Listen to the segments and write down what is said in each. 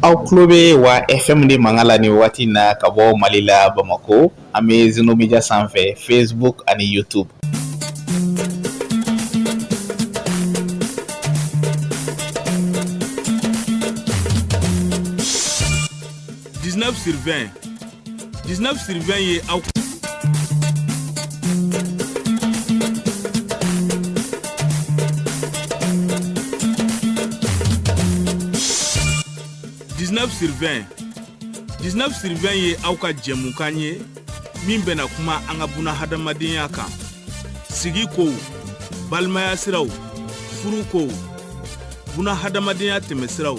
Aw tulo bɛ wa FM de mankan la nin waati in na ka bɔ Mali la Bamakɔ an bɛ Zeno Media sanfɛ Facebook ani YouTube. 19 sur 20 19 sur 20 ye aw 19 sur 20 19 sur 20 ye aw ka jɛmukan ye min bɛna kuma an ka buna hadamadenya kan sigi kow balimaya siraw furu kow buna hadamadenya tɛmɛsiraw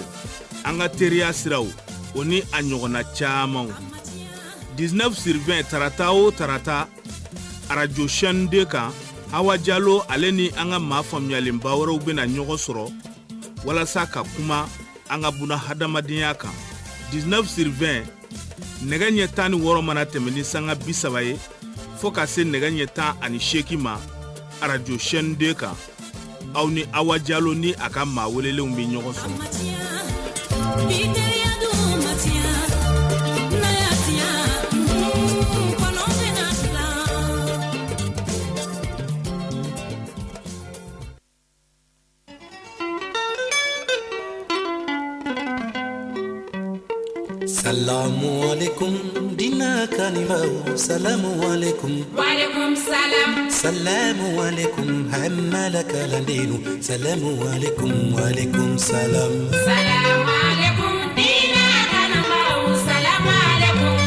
an ka teriya siraw o ni a ɲɔgɔnna camanw 19 sur 20 tarata o tarata arajo chaîne 2 kan hawa jalo ale ni an ka maa faamuyalenba wɛrɛw bɛna ɲɔgɔn sɔrɔ walasa ka kuma an ka buna hadamadenya kan 19 sur 20 nɛgɛ ɲɛ 16 mana tɛmɛ ni sanga 30 ye fo ka se nɛgɛ ɲɛ 18 ma arajo chaîne 2 kan aw ni awa jalo ni a ka maa welelenw bɛ ɲɔgɔn sɔrɔ. Salamu alaikum dina kanubaw salamu alaikum Walaikum salam. Salamu alaikum hamala kalandenw salamu alaikum walaikum salam. Salamu alaikum dina kanubaw salamu alaikum.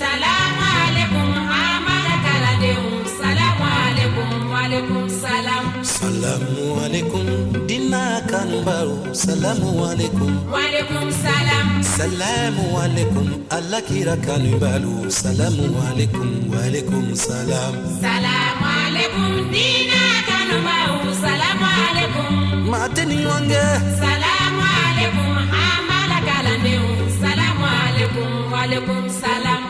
Salamu alaikum amala kalandenw salamu alaikum walaikum salam. Salamu alaikum dina kanubaw salamu alaikum. Walaikum salam. Salamu alaikum ala kira kanubalu salamu alaikum walaikum salam. Salamu alaikum dina kanubaw salamu alaikum. Maa tɛ nin ɲɔgɔn kɛ. Salamu alaikum amala kalandenw salamu alaikum walaikum salam.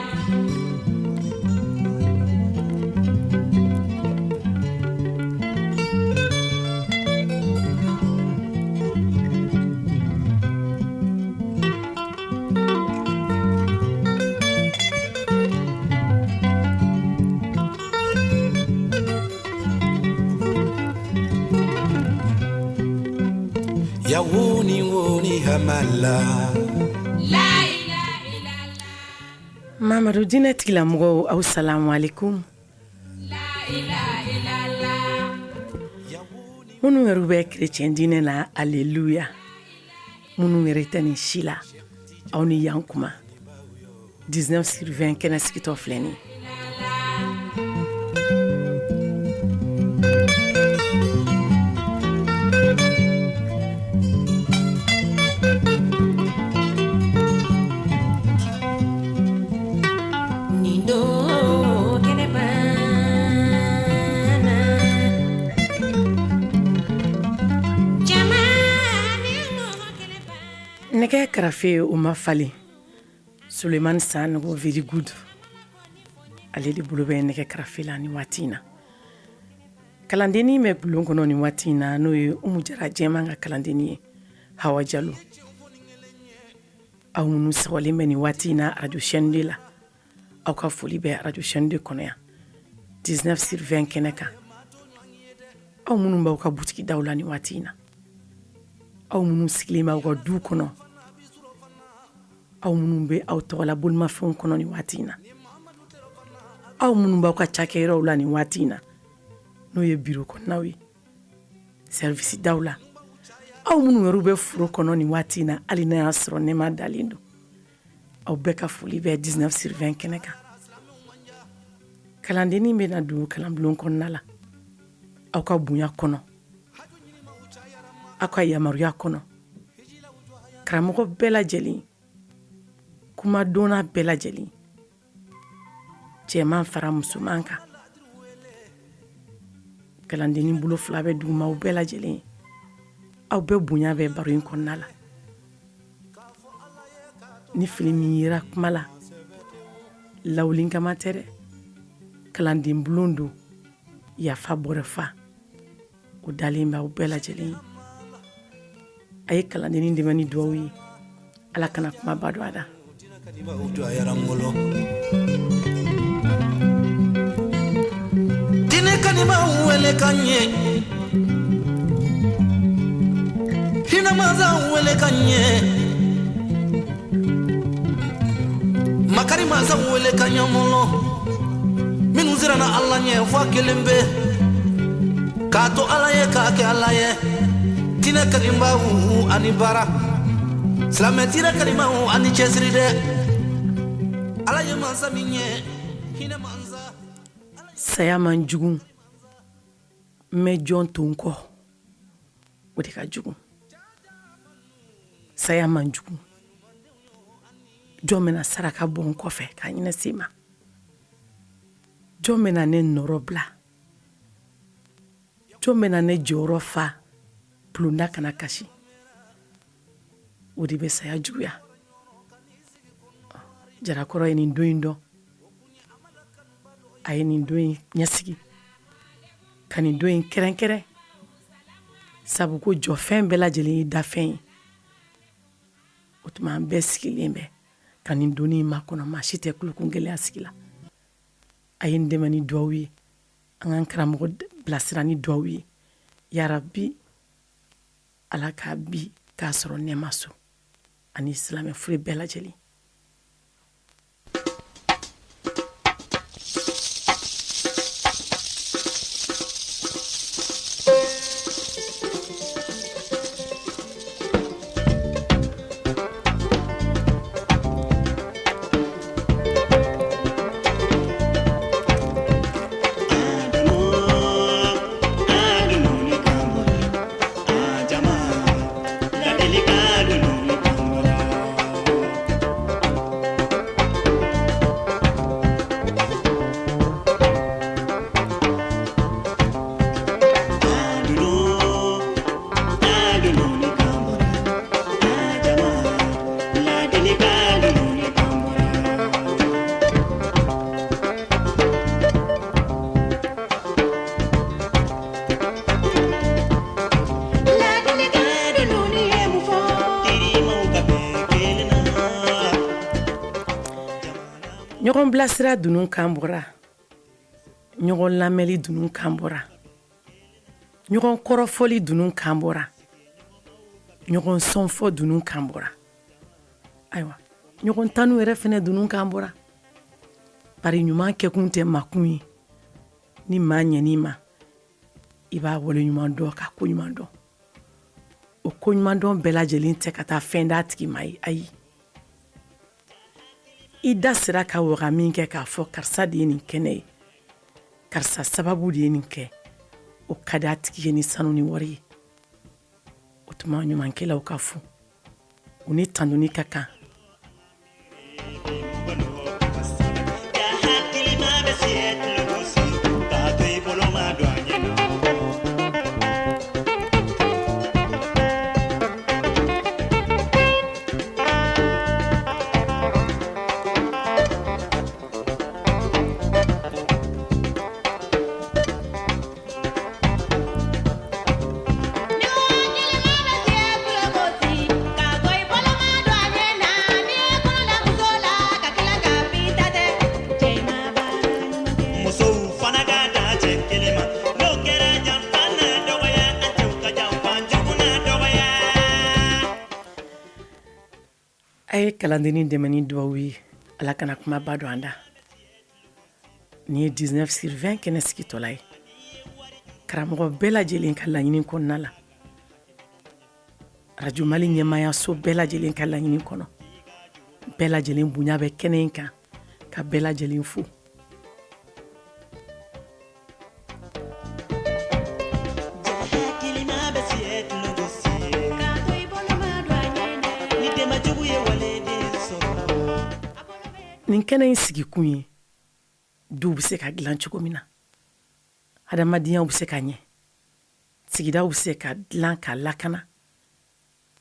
Ya woni woni hamala. La ilaha illallah. Mamadu diinɛ tigilamɔgɔw aw salamu alaikum. La ilaha illallah. Minnu yɛrɛ bɛ chrétien diinɛ la alléluia. Minnu yɛrɛ tɛ nin si la aw ni yan kuma 19 sur 20 kɛnɛ sigitɔ filɛ nin ye. Nin don kɛnɛba na jama ni mɔgɔ kɛnɛba. Nɛgɛ karafe o ma falen Sulemani Sanogo very good ale de bolo bɛ nɛgɛ karafe la nin waati in na. Kalandennin bɛ bulon kɔnɔ nin waati in na n'o ye Umu Jara jɛman ka kalandennin ye Hawa Jalo. Aw minnu sɔgɔlen bɛ nin waati in na radio chaîne 2 la aw ka foli bɛ radio chaîne 2 kɔnɔ yan 19 sur 20 kɛnɛ kan. Aw minnu b'aw ka butigi daw la nin waati in na aw minnu sigilen b'aw ka du kɔnɔ aw minnu bɛ aw tɔgɔla bolimafɛnw kɔnɔ nin waati in na aw minnu b'aw ka cakɛyɔrɔw la nin waati in na n'o ye biro kɔnɔnaw ye service daw la aw minnu yɛrɛ bɛ foro kɔnɔ nin waati in na hali n'a y'a sɔrɔ nɛma dalen don aw bɛɛ ka foli bɛ 19 sur 20 kɛnɛ kan. Kalandennin bɛna don kalanbulon kɔnɔna la aw ka bonya kɔnɔ aw ka yamaruya kɔnɔ karamɔgɔ bɛɛ lajɛlen kumadonna bɛɛ lajɛlen cɛman fara musoman kan kalandennin bolo fila bɛ duguma aw bɛɛ lajɛlen aw bɛɛ bonya bɛ baro in kɔnɔna la ni fili min yera kuma la lawuli kama tɛ dɛ kalanden bulon don yafa bɔrɛ fa o dalen b'aw bɛɛ lajɛlen ye a ye kalandennin dɛmɛ ni dugawu ye. Ala kana kumaba don a da. Diinɛ kanibaw wele ka ɲɛ, hinɛ mansaw wele ka ɲɛ, makari mansaw wele ka ɲɛ mɔlɔ minnu siranna Ala ɲɛ fɔ kelen bɛ k'a to Ala ye k'a kɛ Ala ye. Diinɛ kanibaw ani baara, silamɛ diinɛ kanibaw ani cɛsiri dɛ. Ala ye mansa min ye, hinɛ mansa. Saya man jugu, n bɛ jɔn to n kɔ, o de ka jugu. Saya man jugu, jɔn bɛna saraka bɔ n kɔfɛ k'a ɲɛsin ma, jɔn bɛna ne nɔrɔ bila, jɔn bɛna ne jɔyɔrɔ fa bulonda kana kasi, o de bɛ saya juguya. Jarakɔrɔ ye nin don in dɔn, a ye nin don in ɲɛsigi ka nin don in kɛrɛnkɛrɛn, sabu ko jɔfɛn bɛɛ lajɛlen ye dafɛn ye. O tuma an bɛɛ sigilen bɛ ka nin don in makɔnɔ, maa si tɛ kulokun gɛlɛya sigi la. A ye n dɛmɛ ni duwawu ye, an k'an karamɔgɔ bilasira ni duwawu ye. Yarabi, Ala k'a bi k'a sɔrɔ nɛɛma so ani silamɛ fure bɛɛ lajɛlen. Ɲɔgɔn bilasira dunun kan bɔra, ɲɔgɔn lamɛnli dunun kan bɔra, ɲɔgɔn kɔrɔfɔli dunun kan bɔra, ɲɔgɔn sɔnfɔ dunun kan bɔra, ayiwa ɲɔgɔn tanu yɛrɛ fɛnɛ dunun kan bɔra. Bari ɲuman kɛkun tɛ makun ye, ni maa ɲɛn'i ma i b'a wale ɲuman dɔn ka ko ɲuman dɔn. O ko ɲuman dɔn bɛɛ lajɛlen tɛ ka taa fɛn d'a tigi ma ye, ayi. I da sera ka waga min kɛ k'a fɔ karisa de ye nin kɛ ne ye, karisa sababu de ye nin kɛ, o ka di a tigi ye ni sanu ni wari ye. O tuma ɲumankɛlaw ka fo, u ni tanuni ka kan. A ye kalandennin dɛmɛ ni dugawu ye, Ala kana kumaba don an da. Nin ye 19 sur 20 kɛnɛ sigitɔla ye karamɔgɔ bɛɛ lajɛlen ka laɲini kɔnɔna la, Radio Mali ɲɛmaayaso bɛɛ lajɛlen ka laɲini kɔnɔ, bɛɛ lajɛlen bonya bɛ kɛnɛ in kan ka bɛɛ lajɛlen fo. Nin kɛnɛ in sigikun ye duw bɛ se ka dilan cogo min na, hadamadenyaw bɛ se ka ɲɛ, sigidaw bɛ se ka dilan ka lakana.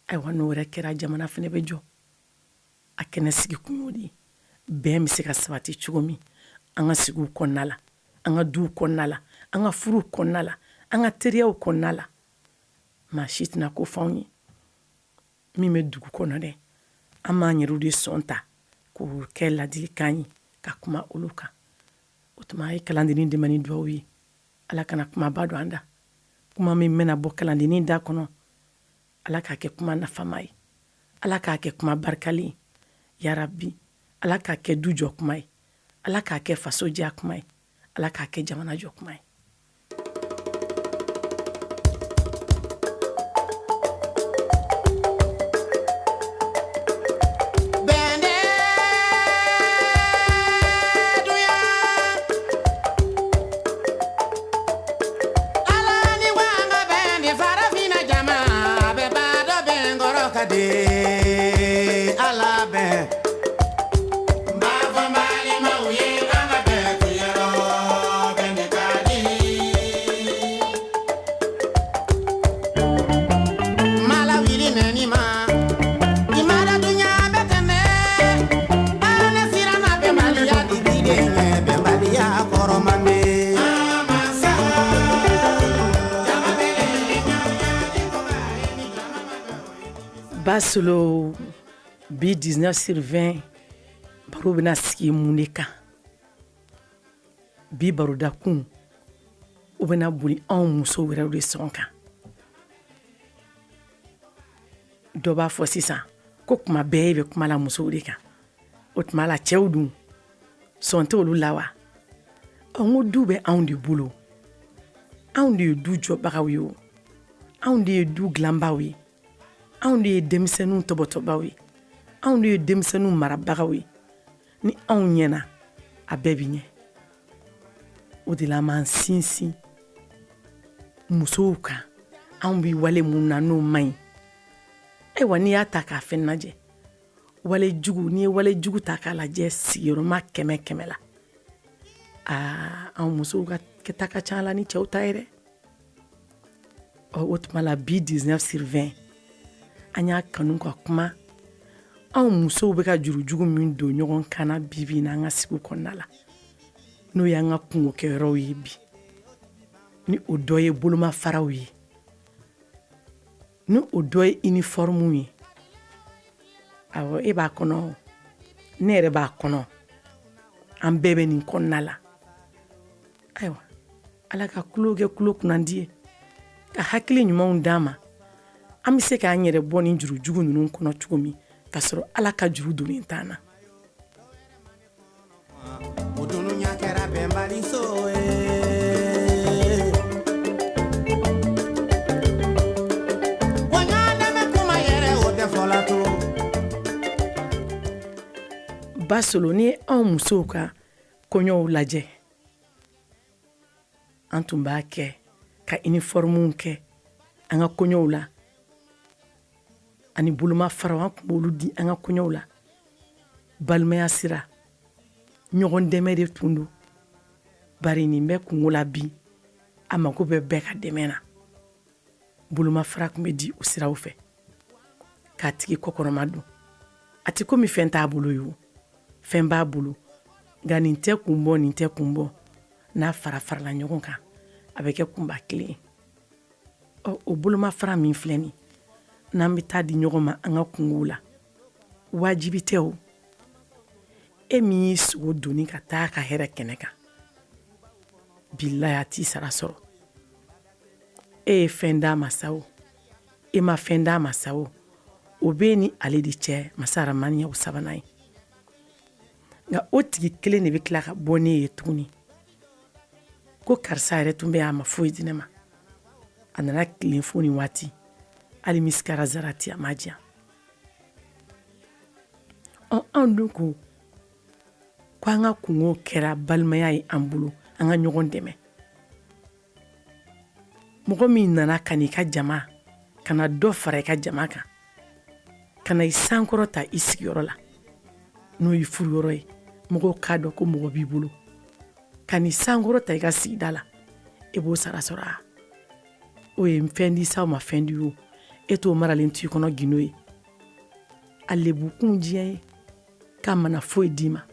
Ayiwa, n'o yɛrɛ kɛra, jamana fana bɛ jɔ. A kɛnɛ sigikun y'o de ye, bɛn bɛ se ka sabati cogo min an ka sigiw kɔnɔna la, an ka duw kɔnɔna la, an ka furuw kɔnɔna la, an ka teriyaw kɔnɔna la. Maa si tɛna ko f'anw ye min bɛ dugu kɔnɔ dɛ. An b'an yɛrɛw de sɔn ta k'o kɛ ladilikan ye ka kuma olu kan. O tuma a ye kalandennin dɛmɛ ni dugawu ye. Ala kana kumaba don an da. Kuma min bɛna bɔ kalandennin da kɔnɔ, Ala k'a kɛ kuma nafama ye. Ala k'a kɛ kuma barikalen ye. Yarabi, Ala k'a kɛ du jɔ kuma ye. Ala k'a kɛ faso diya kuma ye. Ala k'a kɛ jamana jɔ kuma ye. Basolo bi 19 sur 20 baro bɛna sigi mun de kan? Bi barodakun o bɛna boli anw musow yɛrɛ de sɔn kan. Dɔ b'a fɔ sisan ko kuma bɛɛ e bɛ kuma la musow de kan, o tuma la cɛw dun sɔn tɛ olu la wa? Ɔ, n ko du bɛ anw de bolo, anw de ye du jɔbagaw ye, o anw de ye du dilanbaw ye, anw de ye denmisɛnninw tɔbɔtɔbaw ye, anw de ye denmisɛnninw marabagaw ye. Ni anw ɲɛna, a bɛɛ bɛ ɲɛ. O de la an b'an sinsin musow kan. Anw bɛ wale mun na n'o man ɲi, ayiwa, n'i y'a ta k'a fɛn lajɛ, wale jugu, n'i ye wale jugu ta k'a lajɛ sigiyɔrɔma 100 100 la, aa, anw musow ka kɛta ka ca la ni cɛw ta ye dɛ. Ɔ, o tuma la bi 19 sur 20 an y'a kanu ka kuma anw musow bɛ ka jurujugu min don ɲɔgɔn kan na bi bi in na an ka sigi kɔnɔna la, n'o y'an ka kungokɛyɔrɔw ye bi, ni o dɔ ye bolomafaraw ye, ni o dɔ ye uniforme ye. Awɔ, e b'a kɔnɔ, ne yɛrɛ b'a kɔnɔ, an bɛɛ bɛ nin kɔnɔna la. Ayiwa, Ala ka tulo kɛ tulo kunnandi ye, ka hakili ɲumanw d'an ma, an bɛ se k'an yɛrɛ bɔ nin jurujugu ninnu kɔnɔ cogo min, k'a sɔrɔ Ala ka juru donnen t'an na. O dunuya kɛra bɛnbaliso ye. Wa ɲɔgɔn kuma yɛrɛ o tɛ fɔla to. Basolo, ni ye anw musow ka kɔɲɔw lajɛ, an tun b'a kɛ ka uniformew kɛ an ka kɔɲɔw la, ani bolomafaraw, an tun b'olu di an ka kɔɲɔw la. Balimaya sira, ɲɔgɔn dɛmɛ de tun don. Bari nin bɛ kungo la bi, a mako bɛ bɛɛ ka dɛmɛ na. Bolomafara tun bɛ di o siraw fɛ k'a tigi kɔkɔrɔma don. A tɛ komi fɛn t'a bolo ye, o fɛn b'a bolo, nka nin tɛ kun bɔ, nin tɛ kun bɔ, n'a fara farala ɲɔgɔn kan, a bɛ kɛ kunba kelen ye. Ɔ, o bolomafara min filɛ nin, n'an bɛ taa di ɲɔgɔn ma an ka kungow la, wajibi tɛ o. E min y'i sogo doni ka taa ka hɛrɛ kɛnɛ kan, bilayi a t'i sara sɔrɔ. E ye fɛn d'a ma sa o, e ma fɛn d'a ma sa o, o bɛ ni ale de cɛ, masa Aramani y'o sabanan ye. Nka o tigi kelen de bɛ tila ka bɔ ne ye tuguni ko karisa yɛrɛ tun bɛ a ma foyi di ne ma, a nana tilen fo nin waati, hali misikara zarati a ma diyan. Ɔ, anw dun ko ko an ka kungo kɛra balimaya ye an bolo, an ka ɲɔgɔn dɛmɛ. Mɔgɔ min nana ka n'i ka jama, ka na dɔ fara i ka jama kan, ka na i sankɔrɔ ta i sigiyɔrɔ la, n'o y'i furuyɔrɔ ye, mɔgɔw k'a dɔn ko mɔgɔ b'i bolo, ka n'i sankɔrɔ ta i ka sigida la, e b'o sara sɔrɔ. A o ye fɛn di sa, o ma fɛn di o, e t'o maralen to i kɔnɔ gindo ye. A lebukun diɲɛ ye k'a mana foyi d'i ma.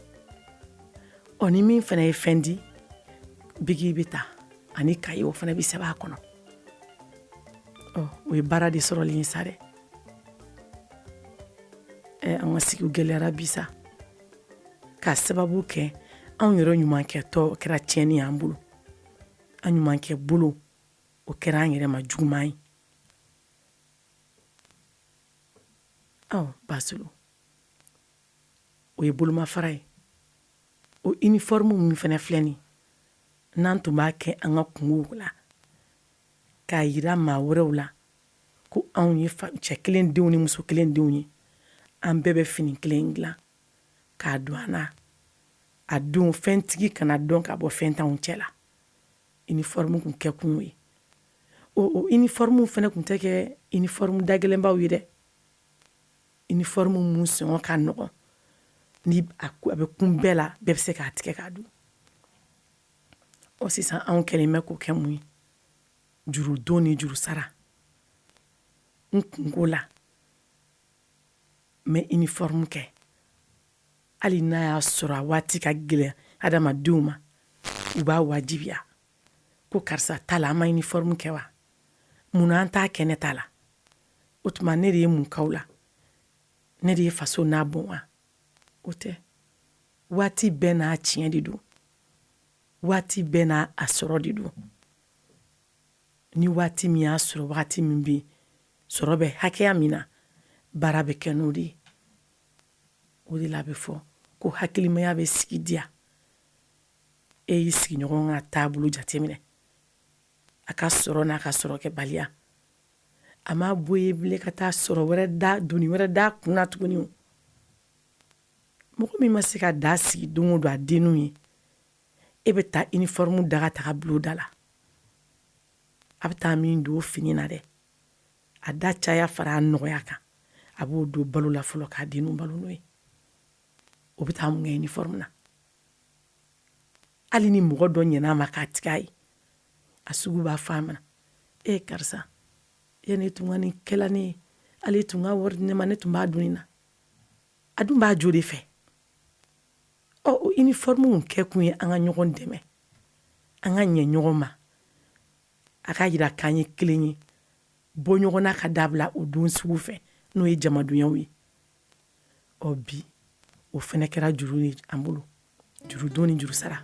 Ɔ, ni min fana ye fɛn di, bigi bɛ ta ani kaye, o fana bɛ sɛbɛn a kɔnɔ. Ɔ, o ye baara de sɔrɔlen ye sa dɛ. An ka sigi gɛlɛyara bi sa k'a sababu kɛ anw yɛrɛ ɲumankɛtɔ kɛra tiɲɛni y'an bolo. An ɲumankɛ bolo o kɛra an yɛrɛ ma juguman ye. Basulu, o ye bolomafara ye. O uniforme min fana filɛ nin, n'an tun b'a kɛ an ka kungow la k'a yira maa wɛrɛw la ko anw ye cɛ kelen denw ni muso kelen denw ye, an bɛɛ bɛ fini kelen dilan k'a don an na, a don fɛntigi kana dɔn ka bɔ fɛntanw cɛ la. Uniforme kun kɛ kun ye o. Uniforme fana kun tɛ kɛ uniforme dagɛlɛnbaw ye dɛ. Uniforme mun sɔngɔ ka nɔgɔn, ni a bɛ kun bɛɛ la, bɛɛ bɛ se k'a tigɛ k'a dun. Ɔ sisan anw kɛlen bɛ k'o kɛ mun ye? Juru don ni juru sara. N kunko la n bɛ uniforme kɛ, hali n'a y'a sɔrɔ a waati ka gɛlɛn adamadenw ma, u b'a wajibiya ko karisa ta la an ma uniforme kɛ wa, munna an t'a kɛ ne ta la? O tuma ne de ye mun k'aw la? Ne de ye faso n'a bon wa? O tɛ. Waati bɛɛ n'a tiɲɛ de don, waati bɛɛ n'a a sɔrɔ de don. Ni waati min y'a sɔrɔ, waati min bɛ sɔrɔ bɛ hakɛya min na, baara bɛ kɛ n'o de ye. O de la a bɛ fɔ ko hakilimaya bɛ sigi diya. E y'i sigiɲɔgɔn ka taabolo jateminɛ, a ka sɔrɔ n'a ka sɔrɔkɛbaliya, a m'a bɔ ye bilen ka taa sɔrɔ wɛrɛ da, doni wɛrɛ d'a kun na tuguni. Mɔgɔ min ma se ka da sigi don o don a denninw ye, e bɛ taa uniforme daga ta ka bila o da la, a bɛ taa min don o fini na dɛ, a da caya fara a nɔgɔya kan, a b'o don balo la fɔlɔ k'a denninw balo n'o ye. O bɛ taa mun kɛ uniforme na? Hali ni mɔgɔ dɔ ɲɛna a ma k'a tigɛ a ye, a sugu b'a fɔ a ma, e karisa, e ne tun ka nin kɛla ne ye, hali e tun ka wari di ne ma, ne tun b'a dun nin na. A dun b'a jo de fɛ. Ɔ o uniforme kɛ kun ye an ka ɲɔgɔn dɛmɛ, an ka ɲɛ ɲɔgɔn ma, a ka yira k'an ye kelen ye, bɔ ɲɔgɔn na ka dabila o don sugu fɛ, n'o ye jamadonyaw ye. Ɔ bi o fɛnɛ kɛra juru ye an bolo, juru don ni juru sara.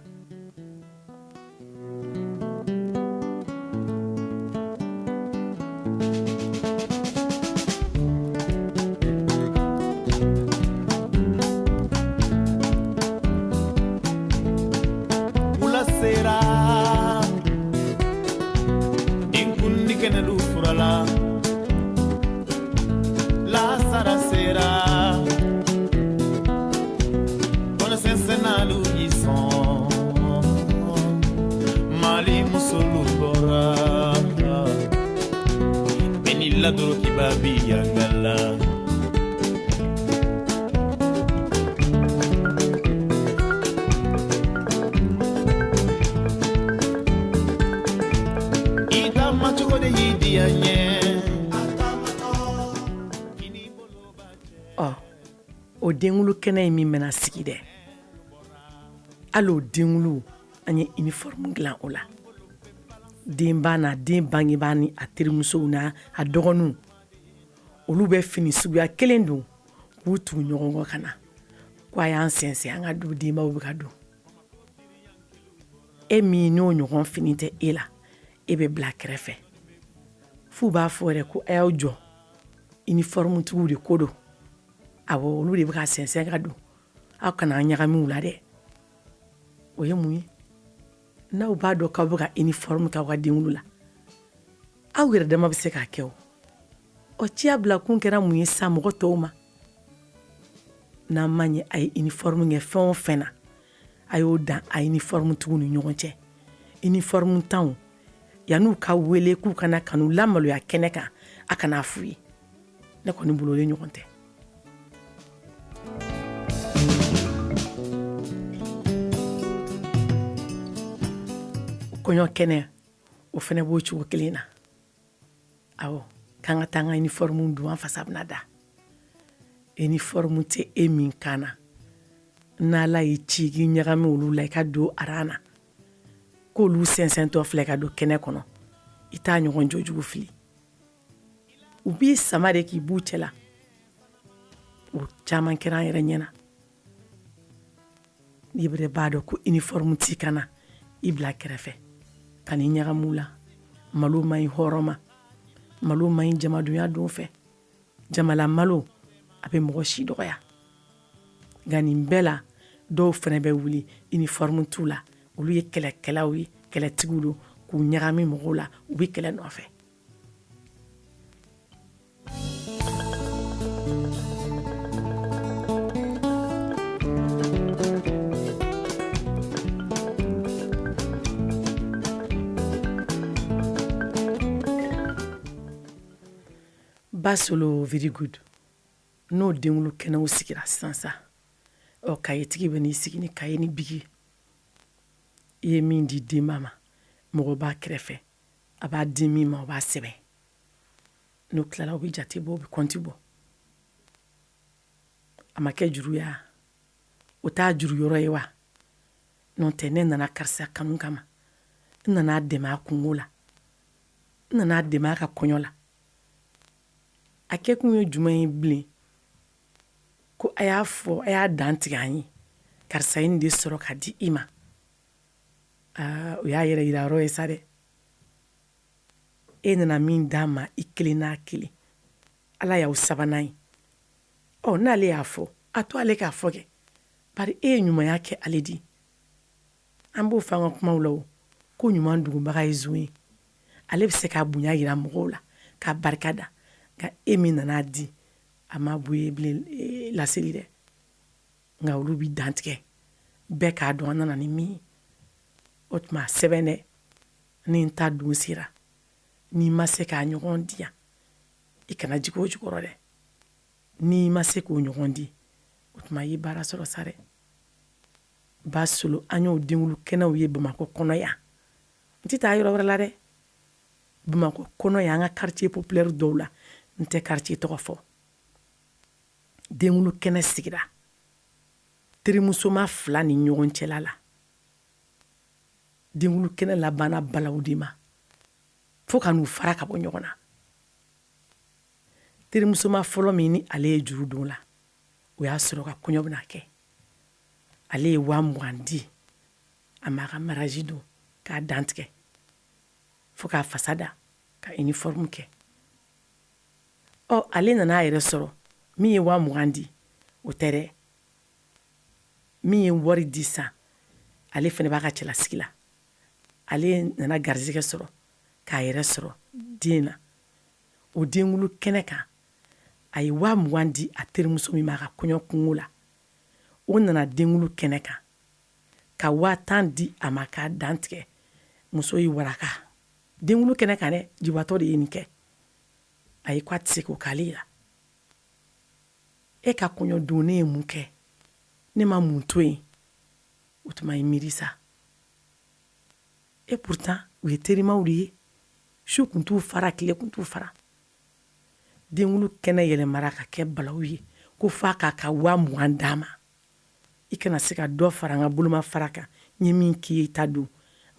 Wula sera, denkundi kɛnɛlu furala, lasara sera, kɔnɔsɛnsɛnnalu y'i sɔn, Mali musolu bɔra, bɛɛ n'i la dorokiba bi yanga la. I taamacogo de y'i diya n ye. Ɔ o denkulu kɛnɛ ye min bɛna sigi dɛ, hali o denkulu an ye uniforme dilan o la. Denba n'a den bangebaa ni a terimusow n'a a dɔgɔninw, olu bɛ fini suguya kelen don k'u tugu ɲɔgɔn kɔ ka na ko a y'an sɛnsɛn an ka don, denbaw bɛ ka don. E min n'o ɲɔgɔn fini tɛ e la, e bɛ bila kɛrɛfɛ. F'u b'a fɔ yɛrɛ ko a y'aw jɔ, uniforme tigiw de ko don, awɔ olu de bɛ ka sɛnsɛn ka don, aw kana an ɲagami u la dɛ. O ye mun ye? N'aw b'a dɔn k'aw bɛ ka uniforme k'aw ka denkulu la, aw yɛrɛ dama bɛ se k'a kɛ o. Ɔ ciya bila kun kɛra mun ye sa mɔgɔ tɔw ma? N'an ma ɲɛ a ye uniforme kɛ fɛn o fɛn na, a y'o dan a uniforme tigiw ni ɲɔgɔn cɛ. Uniforme tanw, yan'u ka wele k'u kana ka n'u lamaloya kɛnɛ kan, a kana f'u ye. Ne kɔni bolo o de ɲɔgɔn tɛ. Kɔɲɔ kɛnɛ o fɛnɛ b'o cogo kelen na. Awɔ, k'an ka taa an ka uniforme don, an fasa bɛna da. Uniforme tɛ e min kan na, n'Ala y'i ci k'i ɲagami olu la i ka don aran na, k'olu sɛnsɛntɔ filɛ ka don kɛnɛ kɔnɔ, i t'a ɲɔgɔn jojugu fili. U b'i sama de k'i b'u cɛla. O caman kɛra an yɛrɛ ɲɛna. N'i bɛrɛ b'a dɔn ko uniforme t'i kan na, i bila kɛrɛfɛ ka n'i ɲagamu la. Malo man ɲi hɔrɔn ma, malo man ɲi jamadunya don fɛ. Jamala malo a bɛ mɔgɔ si dɔgɔya. Nka nin bɛɛ la, dɔw fana bɛ wuli, uniforme t'u la, olu ye kɛlɛkɛlaw ye, kɛlɛtigiw don, k'u ɲagami mɔgɔw la, u bɛ kɛlɛ nɔfɛ. Basolo very good. N'o denwolo kɛnɛw sigira sisan sa, ɔ kayetigi bɛ n'i sigi ni kaye ni bigi. I ye min di denba ma, mɔgɔ b'a kɛrɛfɛ, a b'a di min ma, o b'a sɛbɛn. N'o tilala, u bɛ jate bɔ, u bɛ kɔnti bɔ. A ma kɛ juru ya, o t'a juru yɔrɔ ye wa? N'o tɛ, ne nana karisa kanu kama, n nana a dɛmɛ a kunko la, n nana a dɛmɛ a ka kɔɲɔ la. A kɛkun ye jumɛn ye bilen? Ko a y'a fɔ, a y'a dan tigɛ an ye, karisa ye nin de sɔrɔ ka di i ma. Aa, o y'a yɛrɛ yira yɔrɔ ye sa dɛ. E nana min d'a ma i kelen n'a kelen, ala y'aw sabanan ye. Ɔ n'ale y'a fɔ, a to ale k'a fɔ kɛ, bari e ye ɲumanya kɛ ale di. An b'o fɔ an ka kumaw la o, ko ɲuman dugubaga ye zon ye. Ale bɛ se k'a bonya yira mɔgɔw la, k'a barika da. Nka e min nana di, a ma bɔ ye bilen laseli dɛ. Nka olu b'i dantigɛ, bɛɛ k'a dɔn an nana ni min ye. O tuma sɛbɛn dɛ, ni n ta don sera, n'i ma se k'a ɲɔgɔn di yan, i kana jigin o jukɔrɔ dɛ. N'i ma se k'o ɲɔgɔn di, o tuma i ye baara sɔrɔ sa dɛ. Basolo, an y'o denwolo kɛnɛw ye Bamakɔ kɔnɔ yan. N tɛ taa yɔrɔ wɛrɛ la dɛ. Bamakɔ kɔnɔ yan, an ka quartier populaire dɔw la, n tɛ quartier tɔgɔ fɔ. Denwolo kɛnɛ sigira terimusoma fila ni ɲɔgɔn cɛla la. Denwolo kɛnɛ labanna balawu de ma fo ka n'u fara ka bɔ ɲɔgɔn na. Terimusoma fɔlɔ min ni ale ye juru don la, o y'a sɔrɔ ka kɔɲɔ bɛna kɛ. Ale ye 20,000 di a ma ka mariage don, k'a dantigɛ fo k'a fasa da, ka uniforme kɛ. Ɔ ale nana a yɛrɛ sɔrɔ, min ye 20,000 di, o tɛ dɛ. Min ye wari di san, ale fana b'a ka cɛlasigi la. Ale nana garijɛgɛ sɔrɔ k'a yɛrɛ sɔrɔ den na. O denwolo kɛnɛ kan, a ye 20,000 di a terimuso min ma a ka kɔɲɔ kungo la. O nana denwolo kɛnɛ kan ka 10,000 di a ma k'a dantigɛ. Muso ye waraka. Denwolo kɛnɛ kan dɛ, jibatɔ de ye nin kɛ. Ayi, ko a tɛ se k'o k'ale la. E ka kɔɲɔ don, ne ye mun kɛ? Ne ma mun to yen? O tuma i miiri sa. Et pourtant u ye terimaw de ye. Su kun t'u fara, tile kun t'u fara. Denwolo kɛnɛ yɛlɛmara ka kɛ balawu ye, ko f'a k'a ka 20,000 d'a ma. I kana se ka dɔ fara n ka bolomafara kan, n ye min k'i ye i ta don,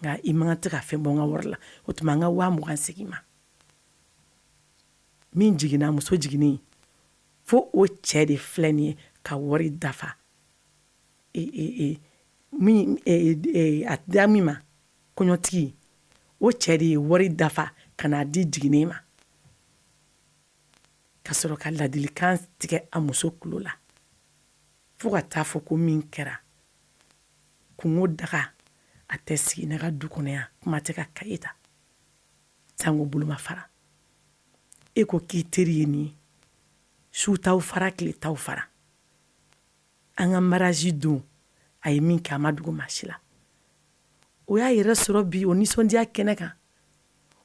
nka i man kan tɛ ka fɛn bɔ n ka wari la. O tuma n ka 20,000 segin ma. Min jiginna, muso jiginnen, fo o cɛ de filɛ nin ye ka wari dafa min a da min ma, kɔɲɔtigi, o cɛ de ye wari dafa ka n'a di jiginnen ma, ka sɔrɔ ka ladilikan tigɛ a muso tulo la, fo ka taa fɔ ko min kɛra kungo daga a tɛ sigi ne ka du kɔnɔ yan, kuma tɛ ka kaye ta sango bolomafara. E ko k'i teri ye nin ye, su t'aw fara, tile t'aw fara. An ka mariage don, a ye min kɛ, a ma dogo maa si la. O y'a yɛrɛ sɔrɔ bi o nisɔndiya kɛnɛ kan.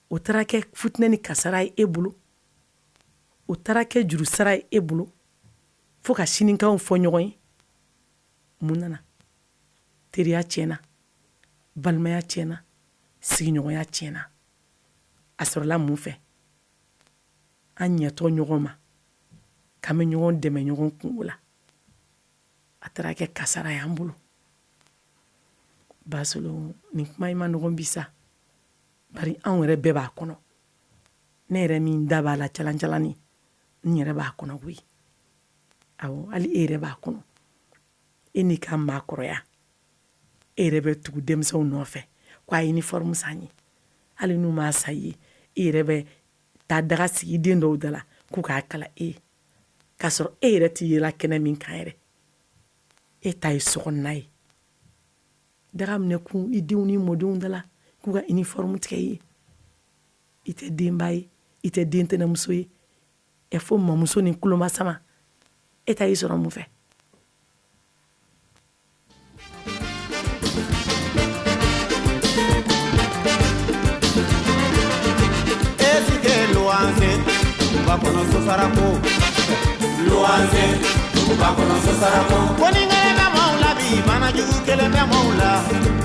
O taara kɛ futinɛ ni kasara ye e bolo, o taara kɛ jurusara ye e bolo, fo ka sinikanw fɔ ɲɔgɔn ye. Mun nana? Teriya tiɲɛna, balimaya tiɲɛna, sigiɲɔgɔnya tiɲɛna. A sɔrɔla mun fɛ? An ɲɛtɔ ɲɔgɔn ma, k'an bɛ ɲɔgɔn dɛmɛ ɲɔgɔn kungo la, a taara kɛ kasara y'an bolo. Basolo, nin kuma in ma nɔgɔn bi sa, bari anw yɛrɛ bɛɛ b'a kɔnɔ. Ne yɛrɛ min da b'a la calancalanni, n yɛrɛ b'a kɔnɔ koyi. Awɔ, hali e yɛrɛ b'a kɔnɔ, e n'i ka maakɔrɔya, e yɛrɛ bɛ tugu denmisɛnw nɔfɛ ko a ye uniforme san ye. Hali n'u m'a san i ye, i yɛrɛ bɛ taa daga sigi i den dɔw da la k'u k'a kala e ye, k'a sɔrɔ e yɛrɛ t'i yela kɛnɛ min kan yɛrɛ, e ta ye sokɔnɔna ye. Daga minɛ kun i denw ni mɔdenw da la k'u ka uniforme tigɛ i ye. I tɛ denba ye, i tɛ den tɛnɛmuso ye, ɛ fo mamuso ni kulomasama, e ta y'i sɔrɔ mun fɛ? Duguba kɔnɔ sosarako, luwanse, duguba kɔnɔ sosarako. Ko ni kelen bɛ maaw la bi, bana jugu kelen bɛ maaw la.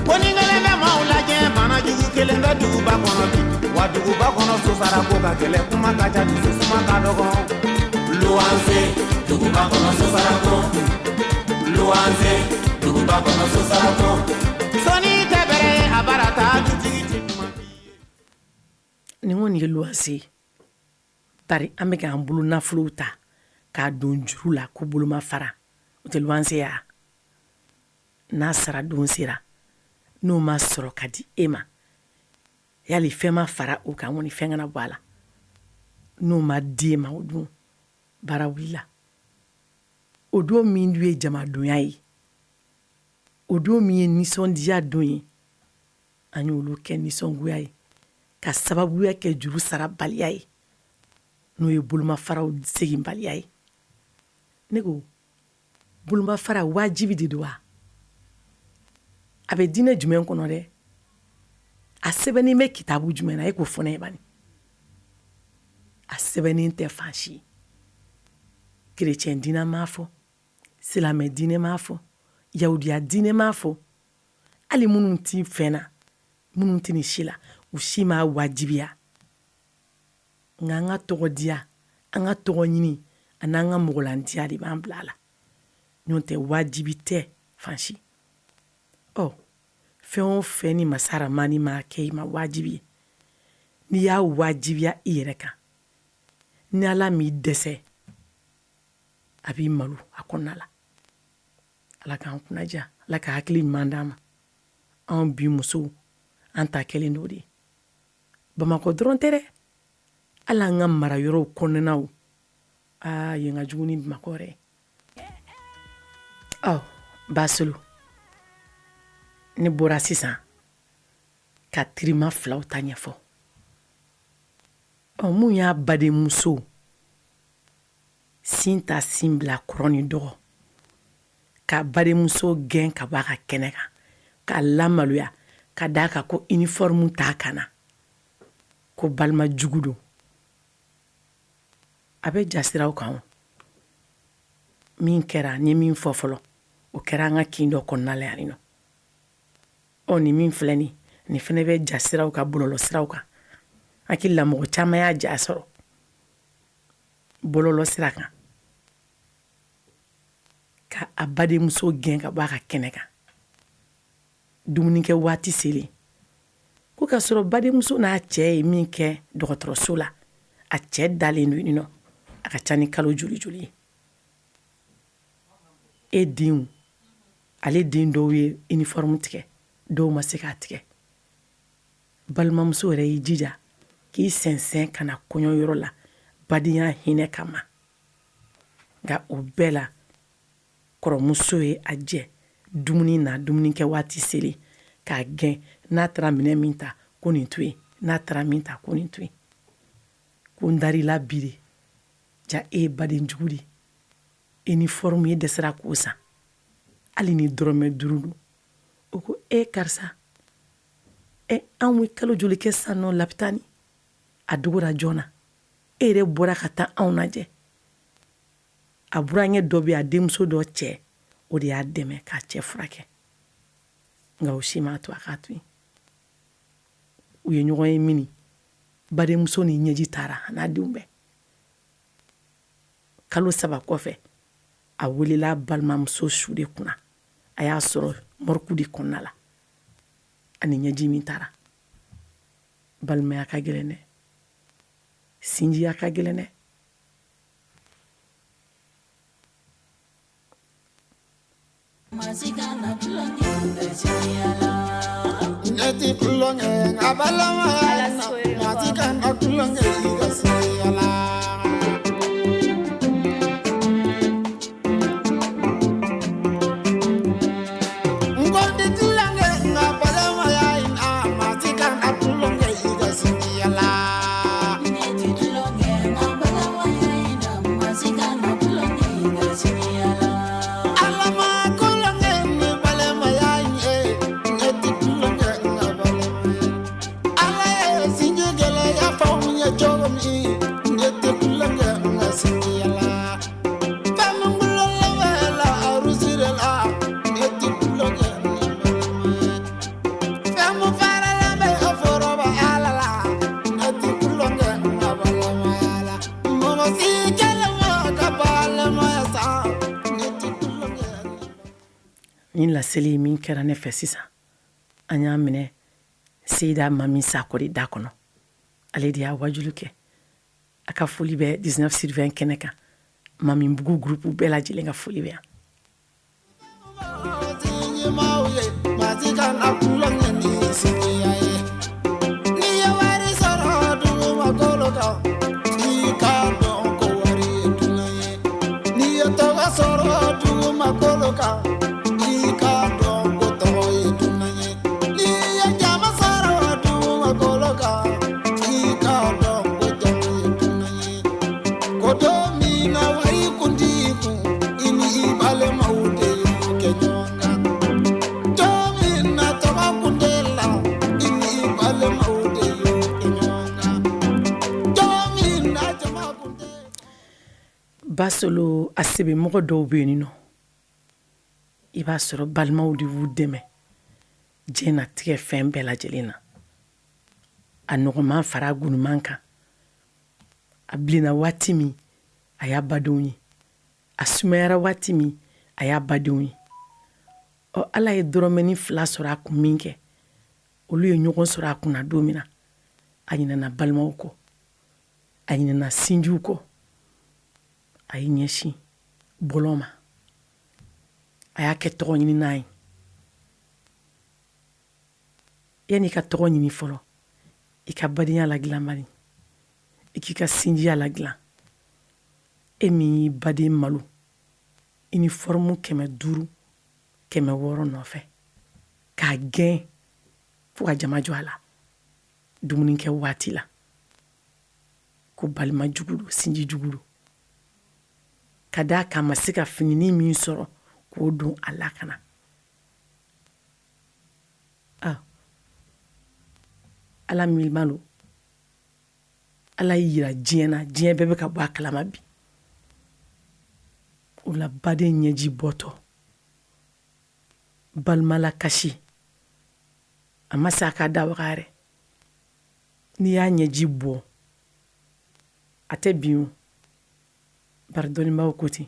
Ko ni kelen bɛ maaw la diɲɛ, bana jugu kelen bɛ duguba kɔnɔ bi. Wa duguba kɔnɔ sosarako ka gɛlɛn, kuma ka ca, dusu suma ka dɔgɔ. Luwanse, duguba kɔnɔ sosarako. Luwanse, duguba kɔnɔ sosarako. Sɔnni tɛ bɛrɛ ye, a bara taa dutigi tɛ kuma f'i ye. Nin kɔni ye luwanse ye. Bari an bɛ k'an bolo nafolow ta k'a don juru la ko bolomafara, o tɛ luwanse ya? N'a sara don sera, n'o ma sɔrɔ ka di e ma, yali fɛn ma fara o kan kɔni, fɛn kana bɔ a la. N'o ma di e ma, o dun baara wulila. O don min dun ye jamadonya ye, o don min ye nisɔndiya don ye, an y'olu kɛ nisɔngoya ye ka sababuya kɛ juru sarabaliya ye, n'o ye bolomafaraw seginbaliya ye. Ne ko bolomafara wajibi de don wa? A bɛ diinɛ jumɛn kɔnɔ dɛ? A sɛbɛnnen bɛ kitabu jumɛn na? E k'o fɔ ne ye bani. A sɛbɛnnen tɛ fan si. Kerecɛn diinɛ m'a fɔ, silamɛ diinɛ m'a fɔ, yahudiya diinɛ m'a fɔ, hali minnu ti fɛn na, minnu ti nin si la, u si m'a wajibiya. Nka an ka tɔgɔ diya, an ka tɔgɔ ɲini, ani an ka mɔgɔlandiya de b'an bila a la. N'o tɛ wajibi tɛ fan si. Ɔ, fɛn o fɛn ni masa ramani m'a kɛ i ma wajibi ye, n'i y'a wajibiya i yɛrɛ kan, ni Ala m'i dɛsɛ, a b'i malo a kɔnɔna la. Ala k'an kunnaja, Ala ka hakili ɲuman d'an ma. Anw bi musow, an ta kɛlen d'o de ye. Bamakɔ dɔrɔn tɛ dɛ, hali an ka mara yɔrɔw kɔnɔnaw, aa, yen ka jugu ni Bamakɔ yɛrɛ ye. Ɔ, Basulu, ne bɔra sisan ka terima filaw ta ɲɛfɔ. Ɔ, mun y'a badenmuso sin ta sin bila kɔrɔ ni dɔgɔ, ka badenmuso gɛn ka bɔ a ka kɛnɛ kan, k'a lamaloya ka d'a kan ko uniforme t'a kan na, ko balima jugu don. A bɛ jasiraw kan o. Min kɛra, n ye min fɔ fɔlɔ, o kɛra an ka kin dɔ kɔnɔna la yan nɔ. Ɔ, nin min filɛ nin, nin fana bɛ jasiraw kan, bɔlɔlɔsiraw kan. Hakili la mɔgɔ caman y'a ja sɔrɔ bɔlɔlɔ sira kan, ka a badenmuso gɛn ka bɔ a ka kɛnɛ kan. Dumunikɛ waati selen, ko k'a sɔrɔ badenmuso n'a cɛ ye min kɛ dɔgɔtɔrɔso la, a cɛ dalen don yen nɔ, a ka ca ni kalo joli joli ye. E denw, ale den dɔw ye uniforme tigɛ, dɔw ma se k'a tigɛ. Balimamuso yɛrɛ y'i jija k'i sɛnsɛn ka na kɔɲɔyɔrɔ la badenya hinɛ kama. Nka o bɛɛ la, kɔrɔmuso ye a jɛ dumuni na, dumunikɛ waati selen, k'a gɛn. N'a taara minɛ min ta, ko nin to yen, n'a taara min ta, ko nin to yen. Ko n dar'i la bi de, ja e ye baden jugu de ye. Uniforme e dɛsɛra k'o san, hali ni dɔrɔmɛ 5 don. O ko e karisa, e anw ye kalo joli kɛ sisan nɔ lapitani, a dogora jɔn na, e yɛrɛ bɔra ka taa anw lajɛ. A burankɛ dɔ bɛ, a denmuso dɔ cɛ, o de y'a dɛmɛ k'a cɛ furakɛ. Nka o si m'a to a k'a to yen. U ye ɲɔgɔn ye mini, badenmuso ni ɲɛji taara a n'a denw bɛɛ. Kalo 3 kɔfɛ, a welela balimamuso su de kunna. A y'a sɔrɔ morgue de kɔnɔna la, ani ɲɛji min taara. Balimaya ka gɛlɛn dɛ, sinjiya ka gɛlɛn dɛ. Ne ti tulonkɛ nka balimaya in na, maa si kana tulonkɛ i ka sinjiya la. N ko n ti tulonkɛ nka balimaya in na, maa si kana tulonkɛ i ka sinjiya la. Ala ma tulonkɛ ni balimaya in ye, ne ti tulonkɛ nka balimaya. Ala ye sinji gɛlɛya f'anw ye cogo min, ne tɛ tulonkɛ nka sinjiya la. Fɛn min gulonnen bɛ la arusi de la, ne tɛ tulonkɛ ni balimaya. Fɛn min faralen bɛ foroba ala la, ne tɛ tulonkɛ nka balimaya la. Mɔgɔ si kelen ma ka balimaya san, ne tɛ tulonkɛ ni Nin laseli min kɛra ne fɛ sisan, an y'a minɛ Seyida Mami Sakɔ de da kɔnɔ. Ale de y'a wajulu kɛ. A ka foli bɛ 19 sur 20 kɛnɛ kan. Mami Bugu groupe bɛɛ lajɛlen ka foli bɛ yan. Sinjimaw ye, maa si kana tulonkɛ ni sinjiya ye. N'i ye wari sɔrɔ dugumakolo kan, i k'a dɔn ko wari ye dunan ye. N'i ye tɔgɔ sɔrɔ dugumakolo kan, i k'a dɔn ko tɔgɔ ye dunan ye. N'i ye jama sɔrɔ dugumakolo kan, i k'a dɔn ko jama ye dunan ye. Ko don min na wari kun t'i kun, i ni i balimaw de y'o kɛ ɲɔgɔn kan. Don min na tɔgɔ kun t'e la, i ni i balimaw de y'o kɛ ɲɔgɔn kan. Don min na jama kun t'e Basolo, a sɛbɛmɔgɔ dɔw bɛ yen nɔ, i b'a sɔrɔ balimaw de b'u dɛmɛ diɲɛnatigɛ fɛn bɛɛ lajɛlen na. A nɔgɔman fara a gunuman kan. A bilenna waati min, a y'a badenw ye. A sumayara waati min, a y'a badenw ye. Ɔ, Ala ye dɔrɔmɛnin 2 sɔrɔ a kun min kɛ, olu ye ɲɔgɔn sɔrɔ a kunna don min na, a ɲinɛna balimaw kɔ, a ɲinɛna sinjiw kɔ, a y'i ɲɛsin bɔlɔn ma. A y'a kɛ tɔgɔ ɲinina ye. Yanni i ka tɔgɔ ɲini fɔlɔ, i ka badenya ladilan bani, i k'i ka sinjiya ladilan. E min y'i baden malo i ni fɔrɔmu 500 600 nɔfɛ k'a gɛn fo ka jama jɔ a la dumunikɛ waati la, ko balima jugu don, sinji jugu don, ka d'a kan a ma se ka fininin min sɔrɔ k'o don a la ka na. Ala min malo, Ala y'i yira diɲɛ na, diɲɛ bɛɛ bɛ ka bɔ a kalama bi. O la baden ɲɛji bɔtɔ, balima la kasi, a ma se a ka da waga yɛrɛ. N'i y'a ɲɛji bɔ, a tɛ bin o. Bari dɔnnibaaw ko ten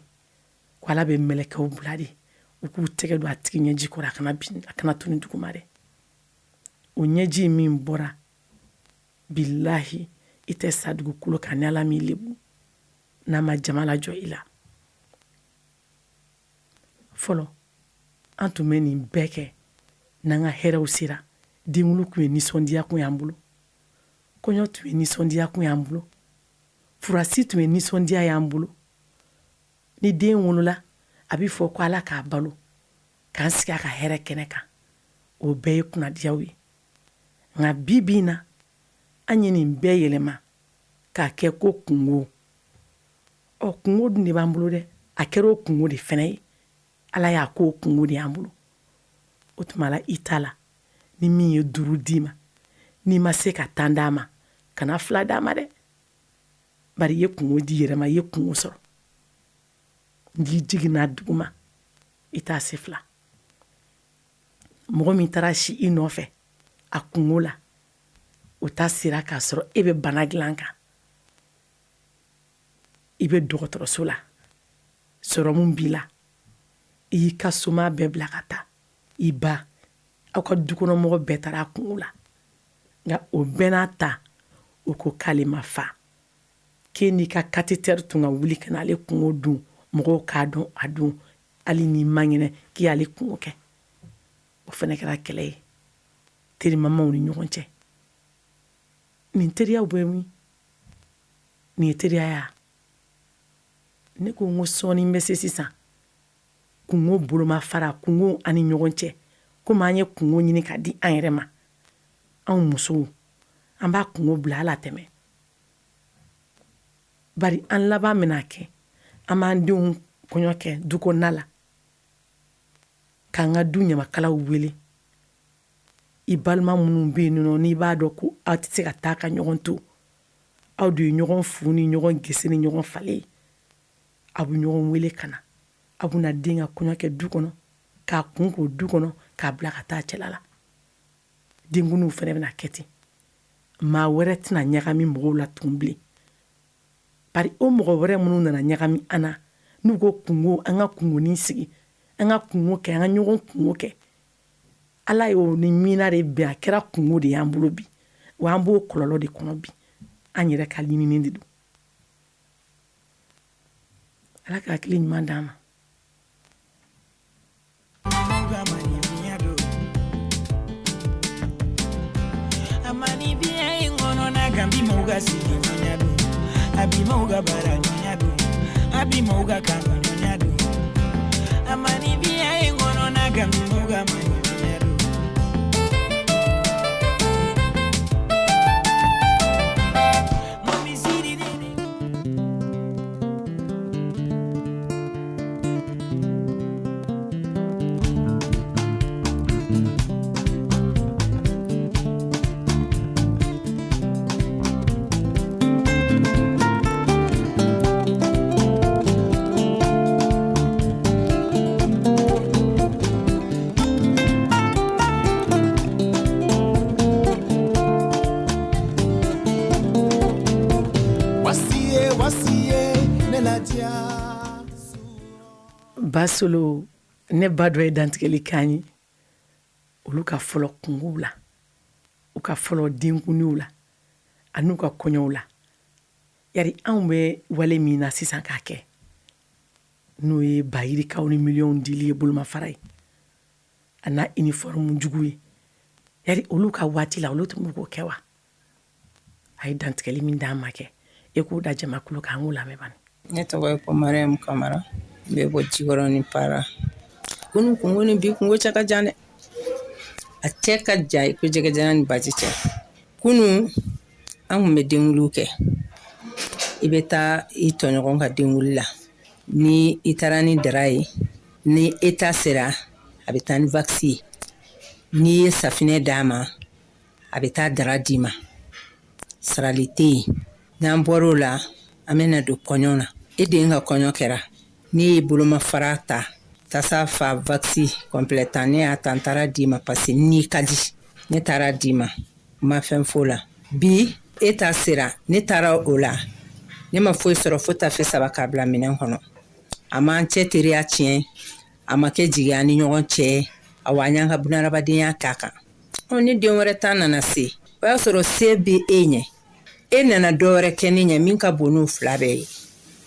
ko Ala bɛ mɛlɛkɛw bila de, u k'u tɛgɛ don a tigi ɲɛji kɔrɔ, a kana bin, a kana tunu duguma dɛ. O ɲɛji min bɔra, bilahi i tɛ sa dugukolo kan ni Ala m'i lebu, n'a ma jama lajɔ i la. Fɔlɔ an tun bɛ nin bɛɛ kɛ n'an ka hɛrɛw sera. Denwolo tun ye nisɔndiya kun y'an bolo, kɔɲɔ tun ye nisɔndiya kun y'an bolo, furasi tun ye nisɔndiya y'an bolo. Ni den wolola, a bɛ fɔ ko Ala k'a balo, k'an sigi a ka hɛrɛ kɛnɛ kan. O bɛɛ ye kunnadiyaw ye. Nka bi bi in na, an ye nin bɛɛ yɛlɛma k'a kɛ ko kungo. Ɔ, kungo dun de b'an bolo dɛ. A kɛra o kungo de fɛnɛ ye. Ala y'a k'o kungo de y'an bolo. O tuma la i ta la, ni min ye 5 d'i ma, n'i ma se ka 10 d'a ma, kana 2 d'a ma dɛ. Bari i ye kungo di yɛrɛ ma, i ye kungo sɔrɔ. N'i jiginna duguma, i t'a se 2. Mɔgɔ min taara si i nɔfɛ a kungo la, o ta sera k'a sɔrɔ e bɛ bana dilan kan. I bɛ dɔgɔtɔrɔso la, sɔrɔmu b'i la, i y'i ka soma bɛɛ bila ka taa, i ba, aw ka dukɔnɔmɔgɔ bɛɛ taara a kungo la. Nka o bɛɛ n'a ta, o ko k'ale ma fa. K'e n'i ka katetɛri tun ka wuli ka n'ale kungo dun, mɔgɔw k'a dɔn a don. Hali n'i man kɛnɛ k'i y'ale kunko kɛ, o fana kɛra kɛlɛ ye terimamaw ni ɲɔgɔn cɛ. Nin teriyaw bɛ min? Nin ye teriya ya? Ne ko n ko sɔɔni bɛ se sisan kunko bolomafara, kunko an ni ɲɔgɔn cɛ, komi an ye kunko ɲini ka di an yɛrɛ ma. Anw musow, an b'a kunko bila ala tɛmɛ, bari an laban bɛna kɛ an b'an denw kɔɲɔ kɛ du kɔnɔna la, k'an ka du ɲamakalaw wele. I balima minnu bɛ yen nɔ, n'i b'a dɔn ko aw tɛ se ka taa ka ɲɔgɔn to, aw de ye ɲɔgɔn fu ni ɲɔgɔn gese ni ɲɔgɔn falen ye, aw bɛ ɲɔgɔn wele ka na, aw bɛna den ka kɔɲɔ kɛ du kɔnɔ, k'a kun k'o du kɔnɔ, k'a bila ka taa cɛla la. Denkundiw fana bɛna kɛ ten. Maa wɛrɛ tɛna ɲagami mɔgɔw la tun bilen, bari o mɔgɔ wɛrɛ minnu nana ɲagami an na, n'u ko kunko, an ka kunkonin sigi, an ka kunko kɛ, an ka ɲɔgɔn kunko kɛ, Ala y'o ni mina de bɛn, a kɛra kunko de y'an bolo bi, wa an b'o kɔlɔlɔ de kɔnɔ bi. An yɛrɛ ka ɲinini de don. Ala ka hakili ɲuman d'an ma. Basolo, ne ba dɔ ye dantigɛli kan ye olu ka fɔlɔ kungow la, u ka fɔlɔ denkundiw la, an'u ka kɔɲɔw la. Yari anw bɛ wale min na sisan k'a kɛ, n'o ye bayirikaw ni miliyɔnw dili ye bolomafara ye, a n'a uniforme jugu ye, yari olu ka waati la olu tun b'o kɛ wa? A ye dantigɛli min d'an ma kɛ, e k'o da jamakulu kan, an k'o lamɛn bani. Ne tɔgɔ ye ko Mariam Kamara, n bɛ bɔ Jikɔrɔni Para. Kunun kungo ni bi kungo cɛ ka jan dɛ. A cɛ ka jan i ko jɛgɛjalan ni baji cɛ. Kunun an kun bɛ denkuliw kɛ. I bɛ taa i tɔɲɔgɔn ka denkuli la. Ni i taara ni dara ye, ni e ta sera, a bɛ taa ni waxi ye. N'i ye safinɛ d'a ma, a bɛ taa dara d'i ma. Sarali tɛ yen. N'an bɔr'o la, an bɛna don kɔɲɔ na. E den ka kɔɲɔ kɛra, ne ye bolomafara ta, tasa fa waxi complet tan, ne y'a ta n taara d'i ma parce que n'i ka di, ne taara d'i ma, n ma fɛn f'o la. Bi e ta sera, ne taara o la, ne ma foyi sɔrɔ fo tafe saba k'a bila minɛn kɔnɔ. A m'an cɛ teriya tiɲɛ, a ma kɛ jigiya ni ɲɔgɔn cɛ, awa an y'an ka bunahadamadenya k'a kan. Ɔ ni den wɛrɛ ta nana se, o y'a sɔrɔ se bɛ e ɲɛ, e nana dɔ wɛrɛ kɛ ne ɲɛ min ka bon n'o fila bɛɛ ye.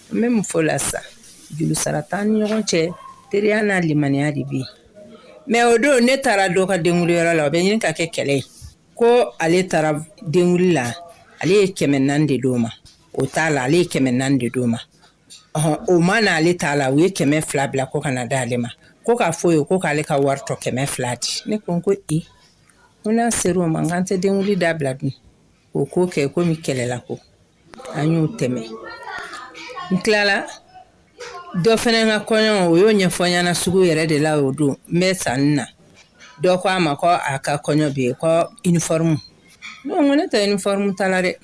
N bɛ mun fɔ la sa, juru sara t'an ni ɲɔgɔn cɛ, teriya n'a limaniya de bɛ yen. Mais o don ne taara dɔ ka denkunliyɔrɔ la, o bɛ ɲini ka kɛ kɛlɛ ye, ko ale taara denkuli la, ale ye 400 de d'o ma, o t'a la, ale ye 400 de d'o ma. Ɔhɔn, o ma na ale t'a la, u ye 200 bila ko ka na d'ale ma, ko k'a fɔ ye ko k'ale ka wari tɔ 200 di. Ne ko n ko e, ko n'a ser'o ma, n k'an tɛ denkuli dabila dun. O ko kɛ komi kɛlɛla ko, an y'o tɛmɛ. N tilala dɔ fana ka kɔɲɔ, o y'o ɲɛfɔ n ɲɛna sugu yɛrɛ de la o don, n bɛ sanni na. Dɔ ko a ma ko a ka kɔɲɔ bɛ yen, ko uniforme. Ne ko ne tɛ uniforme ta la dɛ.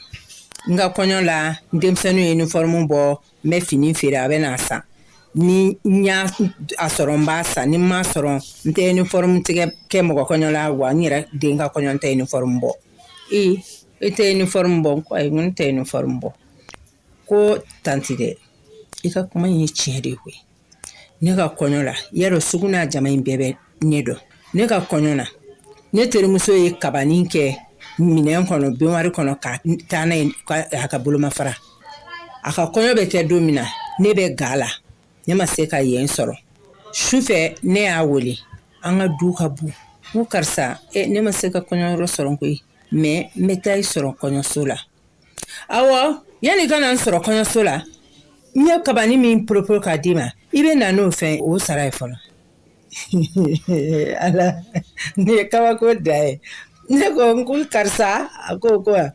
N ka kɔɲɔ la, n denmisɛnninw ye uniforme bɔ, n bɛ fini feere, a bɛ n'a san. Ni n y'a a sɔrɔ n b'a san, ni n m'a sɔrɔ n tɛ uniforme tigɛ kɛ mɔgɔ kɔɲɔ la, wa n yɛrɛ den ka kɔɲɔ n tɛ uniforme bɔ. Ee, e tɛ uniforme bɔ? N ko ayi, n ko ne tɛ uniforme bɔ. Ko tanti dɛ, i ka kuma in ye tiɲɛ de ye koyi. Ne ka kɔɲɔ la, yarɔ sugu n'a jama in bɛɛ bɛ ne dɔn. Ne ka kɔɲɔ na, ne terimuso ye kabanin kɛ minɛn kɔnɔ, baignoire kɔnɔ, ka taa n'a ye a ka bolomafara. A ka kɔɲɔ bɛ kɛ don min na, ne bɛ ga la, ne ma se ka yen sɔrɔ. Su fɛ ne y'a wele, an ka du ka bon. N ko karisa, ne ma se ka kɔɲɔyɔrɔ sɔrɔ koyi, mais n bɛ taa i sɔrɔ kɔɲɔso la. Awɔ, yanni i ka na n sɔrɔ kɔɲɔso la, n ye kabani min poroporo k'a d'i ma, i bɛ na n'o fɛn o sara ye fɔlɔ. Ala, nin ye kabako da ye. Ne ko n ko karisa, a ko ko ɔ,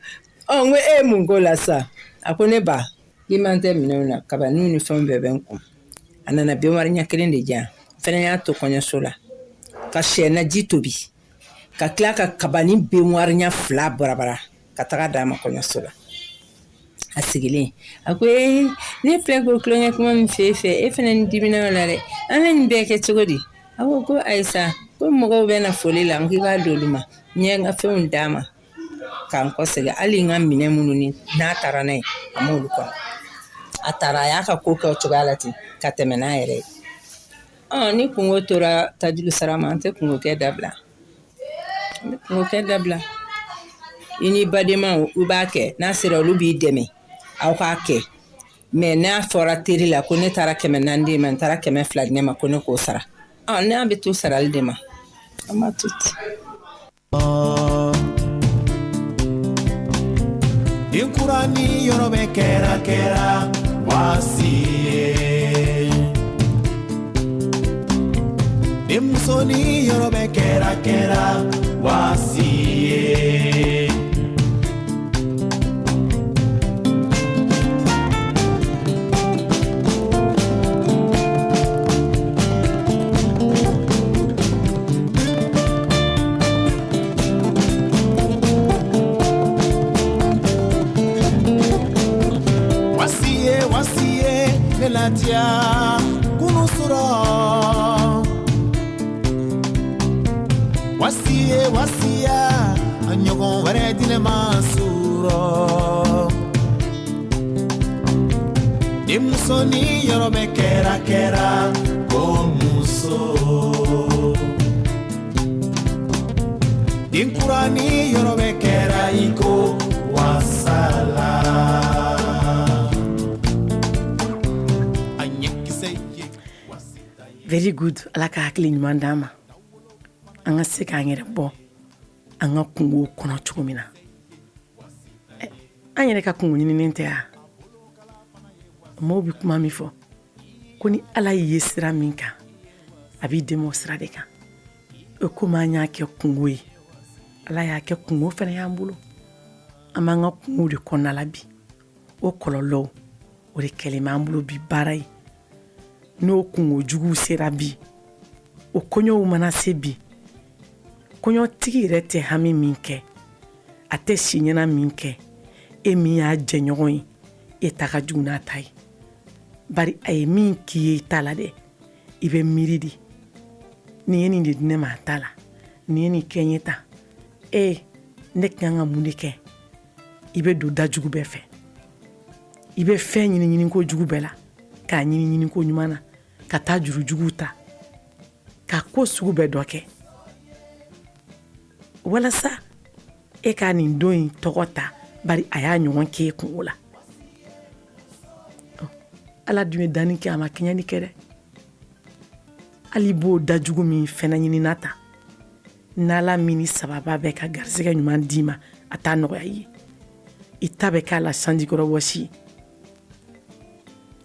n ko e ye mun k'o la sisan? A ko ne ba, i man tɛ minɛnw na, kabaniw ni fɛnw bɛɛ bɛ n kun. A nana benwari ɲɛ kelen de di yan. N fɛnɛ y'a to kɔɲɔso la ka sɛ naji tobi, ka tila ka kabani benwari ɲɛ 2 barabara ka taga d'a ma kɔɲɔso la. A sigilen a ko ee, ne filɛ k'o tulonkɛ kuma min f'e fɛ, e fɛnɛ ni dimina o la dɛ, an bɛ nin bɛɛ kɛ cogo di? A ko ko ayisa, ko mɔgɔw bɛ na foli la, n k'i b'a d'olu ma. N ye n ka fɛnw d'a ma k'an kɔsegin, hali n ka minɛn minnu ni n'a taara n'a ye, a m'olu kɔnɔ. A taara, a y'a ka ko kɛ o cogoya la ten ka tɛmɛ n'a yɛrɛ ye. Ɔ, ni kunko tora tajuru sara ma, an tɛ kunko kɛ dabila, an bɛ kunko kɛ dabila. I ni badenmaw, i b'a kɛ, n'a sera olu b'i dɛmɛ, aw k'a kɛ. Mais n'a fɔra teri la ko ne taara 400 d'e ma, n taara 200 di ne ma, ko ne k'o sara, ɔ, n'a bɛ to sarali de ma, an b'a to ten. Ni kura ni yɔrɔ bɛ kɛra kɛra wasi ye. Ni muso ni yɔrɔ bɛ kɛra kɛra wasi ye. Wasi ye, wasi ye, ne ladiya kunu sɔrɔ. Wasi ye, wasiya, a ɲɔgɔn wɛrɛ di ne ma surɔ. Ni muso ni yɔrɔ bɛ kɛra kɛra ko muso. Den kura ni yɔrɔ bɛ kɛra i ko wasala. A ɲɛkisɛ ye wasita ye. Very good. Ala ka hakili ɲuman d'an ma, an ka se k'an yɛrɛ bɔ an ka kungow kɔnɔ cogo min na. An yɛrɛ ka kungo ɲininen tɛ ya. Maaw bɛ kuma min fɔ ko ni Ala y'i ye sira min kan, a b'i dɛmɛ o sira de kan. O komi an y'a kɛ kungo ye, Ala y'a kɛ kungo fana y'an bolo. An b'an ka kungo de kɔnɔna la bi. O kɔlɔlɔw, o de kɛlen b'an bolo bi baara ye. N'o kungo juguw sera bi, o kɔɲɔw mana se bi, kɔɲɔtigi yɛrɛ tɛ hami min kɛ, a tɛ si ɲɛna min kɛ, e min y'a jɛɲɔgɔn ye, e ta ka jugu n'a ta ye. Bari a ye min k'i ye i ta la dɛ, i bɛ miiri de, nin ye nin de di ne ma a ta la, nin ye nin kɛ n ye tan, ee ne kan ka mun de kɛ? I bɛ don da jugu bɛɛ fɛ, i bɛ fɛn ɲini ɲini ko jugu bɛɛ la, k'a ɲini ɲini ko ɲuman na, ka taa juru juguw ta, ka ko sugu bɛɛ dɔ kɛ walasa e ka nin don in tɔgɔ ta, bari a y'a ɲɔgɔn k'e kungo la. Ala dun ye danni kɛ, a ma kɛɲɛni kɛ dɛ. Hali b'o da jugu min fɛnɛ ɲinina ta, n'Ala min ni sababa bɛ ka garisɛgɛ ɲuman d'i ma, a t'a nɔgɔya i ye. I ta bɛ k'a la sanjikɔrɔ wɔsi ye.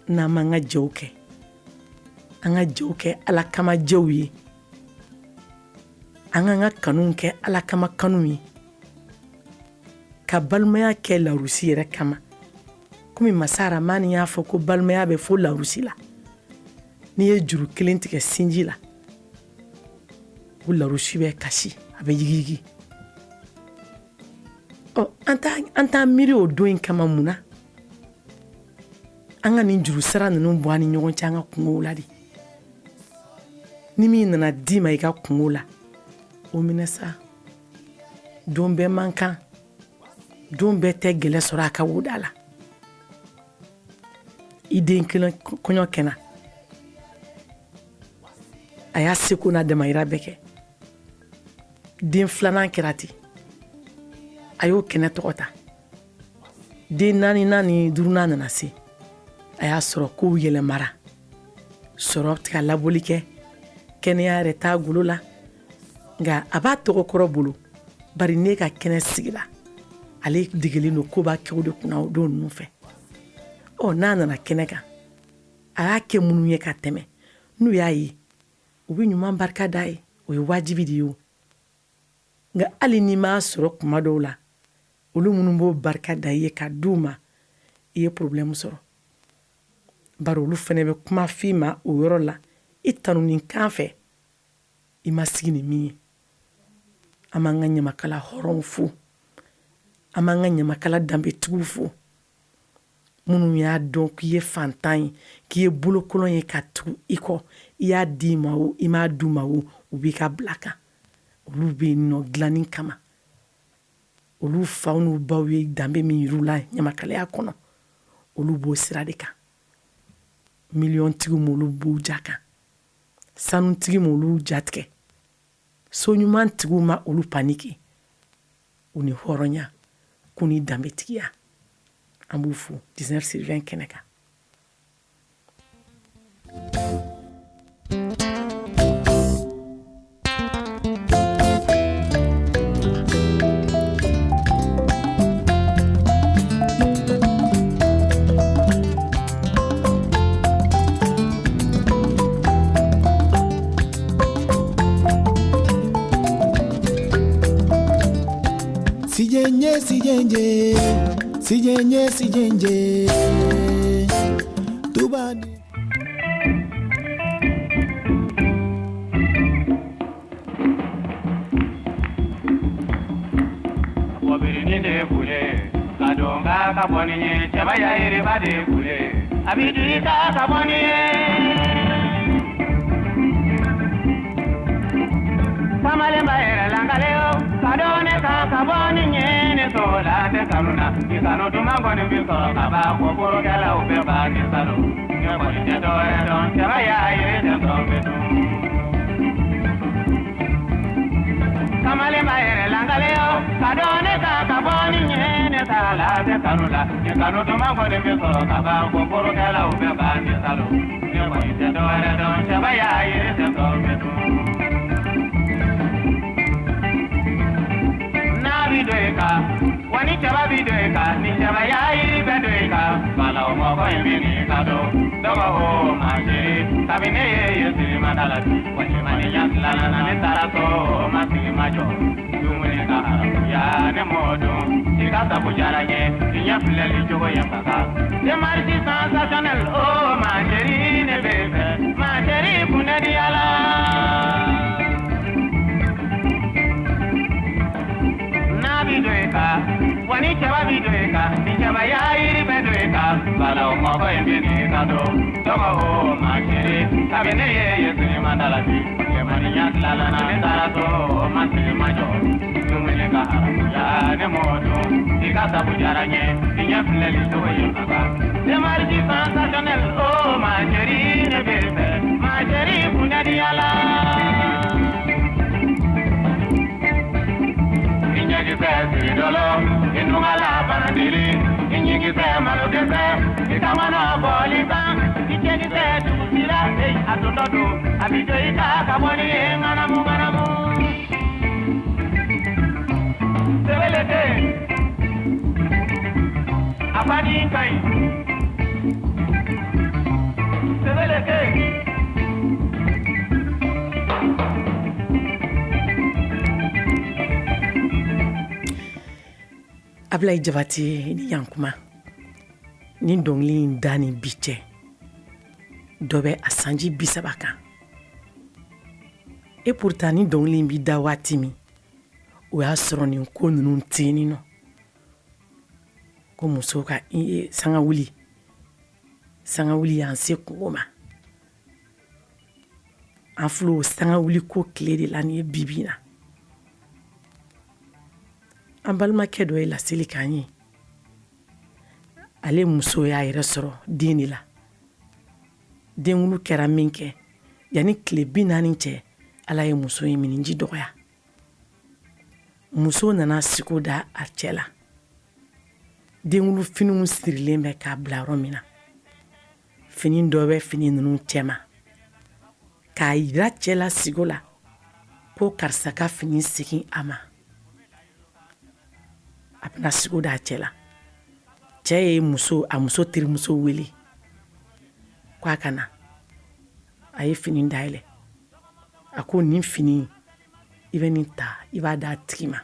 N'an m'an ka jɛw kɛ, an ka jɛw kɛ Ala kama jɛw ye, an k'an ka kanuw kɛ Ala kama kanuw ye, ka balimaya kɛ larusi yɛrɛ kama, komi masa Aramani y'a fɔ ko balimaya bɛ fo larusi la. N'i ye juru kelen tigɛ sinji la, o larusi bɛ kasi, a bɛ yigiyigi. Ɔ, an t'an miiri o don in kama mun na? An ka nin juru sara ninnu bɔ an ni ɲɔgɔn cɛ an ka kungow la de. Ni min nana d'i ma i ka kungo la, o minɛ sa. Don bɛɛ man kan, don bɛɛ tɛ gɛlɛ sɔrɔ a ka woda la. I den kelen kɔɲɔ kɛnɛ, a y'a seko n'a damayira bɛɛ kɛ. Den filanan kɛra ten, a y'o kɛnɛ tɔgɔ ta. Den naaninan ni duurunan nana se, a y'a sɔrɔ kow yɛlɛmara, sɔrɔ tɛ ka labɔli kɛ. Kɛnɛya yɛrɛ t'a golo la, nka a b'a tɔgɔkɔrɔ bolo, bari ne ka kɛnɛ sigila, ale degelen don koba kɛw de kunna o don ninnu fɛ. Ɔ, n'a nana kɛnɛ kan, a y'a kɛ minnu ye ka tɛmɛ, n'u y'a ye, u bɛ ɲuman barika d'a ye. O ye wajibi de ye o. Nka hali n'i m'a sɔrɔ kuma dɔw la, olu minnu b'o barika da i ye ka d'u ma, i ye problème sɔrɔ, bari olu fana bɛ kuma f'i ma o yɔrɔ la i tanuni kan fɛ, i ma sigi ni min ye. An b'an ka ɲamakala hɔrɔnw fo, an b'an ka ɲamakala danbetigiw fo, minnu y'a dɔn k'i ye fantan ye, k'i ye bolokolon ye, ka tugu i kɔ. I y'a d'i ma o, i m'a d'u ma o, u b'i ka bila kan. Olu bɛ yen nɔ dilanni kama. Olu faw n'u baw ye danbe min yir'u la ɲamakalaya kɔnɔ, olu b'o sira de kan. Miliyɔntigiw m'olu b'u ja kan, sanutigi m'olu jatigɛ, so ɲumantigiw ma olu panike. U ni hɔrɔnya k'u ni danbetigiya, an b'u fo 19 sur 20 kɛnɛ kan. Sijenje, sijenje, sijenje, sijenje. Tubani. Bɔbirini de kule ka don ka ka bɔ ni ye, cɛba ya yiriba de kule a bɛ dun ka ka bɔ ni ye. Kamalenba yɛrɛ lankale o ka dɔn ne kan ka bɔ ni ye, ne t'o la tɛ kanu na i kanu duman kɔni bɛ sɔrɔ ka ban ko forokɛlaw bɛɛ b'a kɛ salo, ne kɔni tɛ dɔwɛrɛ dɔn, cɛba y'a yiri tɛ sɔn bɛ dun. Kamalenba yɛrɛ lankale o ka dɔn ne kan ka bɔ ni ye, ne t'a la tɛ kanu la i kanu duman kɔni bɛ sɔrɔ ka ban ko forokɛlaw bɛɛ b'a kɛ salo, ne kɔni tɛ dɔwɛrɛ dɔn, cɛba y'a yiri tɛ sɔn bɛ dun. N'a bi don i kan, wa ni cɛba bi don i kan, ni cɛba y'a yiri bɛ don i kan, balaw mɔgɔ in bɛ n'i ka don dɔgɔ o ma chérie, kabini ne ye ye sirima da la bi, wa limaniya tilala na, ne taara so ma sigi ma jɔ, dumuni ka haramuya ne m'o dun, i ka sabu diyara n ye, i ɲɛ filɛli cogo ye n faga. Démarche sensationnelle, oh ma chérie, ne bɛ fɛ, ma chérie, kun di ala. N'a bi don i kan, wa ni cɛba bi don i kan, ni cɛba y'a yiri bɛ don i kan, balaw mɔgɔ in bɛ n'i ka don dɔgɔ o ma chérie, kabini ne ye ye sirima da la bi, limaniya tilala na, ne taara so ma sigi ma jɔ, dumuni ka haramuya ne m'o dun, i ka sabu diyara n ye, i ɲɛ filɛli cogo ye n faga. Démarche sensationnelle, oh ma chérie, ne bɛ fɛ, ma chérie, kun di ala. I ɲɛkisɛ siridɔlɔ, i nugala banadili, i ɲinkisɛ malokisɛ, i kamana bɔli kan, i cɛkisɛ dugusira, eyi a dontɔ don, a bi jɔ i ka ka bɔ ni ye ŋanamu ŋanamu. Sebelete, a fani ka ɲi. Sebelete. Ablaye Jabate ni yankuma, ni dɔnkili in da ni bi cɛ, dɔ bɛ a sanji 30 kan. Et pourtant ni dɔnkili in bi da waati min, o y'a sɔrɔ nin ko ninnu tɛ yen nɔ, ko muso ka sanga wuli, sanga wuli y'an se kungo ma. An filɛ o sanga wuli ko tile de la nin ye bibi in na. An balimakɛ dɔ ye laseli k'an ye, ale muso y'a yɛrɛ sɔrɔ den de la. Denwulu kɛra min kɛ, yanni tile 40 cɛ, Ala ye muso in miniji dɔgɔya. Muso nana siko da a cɛ la. Denwulu finiw sirilen bɛ k'a bila yɔrɔ min na, fini dɔ bɛ fini ninnu cɛma. K'a yira cɛ la sigo la ko karisa ka fini segin a ma. A bɛna sigo da a cɛ la. Cɛ ye muso a muso terimuso wele ko a ka na. A ye fini dayɛlɛ, a ko nin fini i bɛ nin ta, i b'a d'a tigi ma.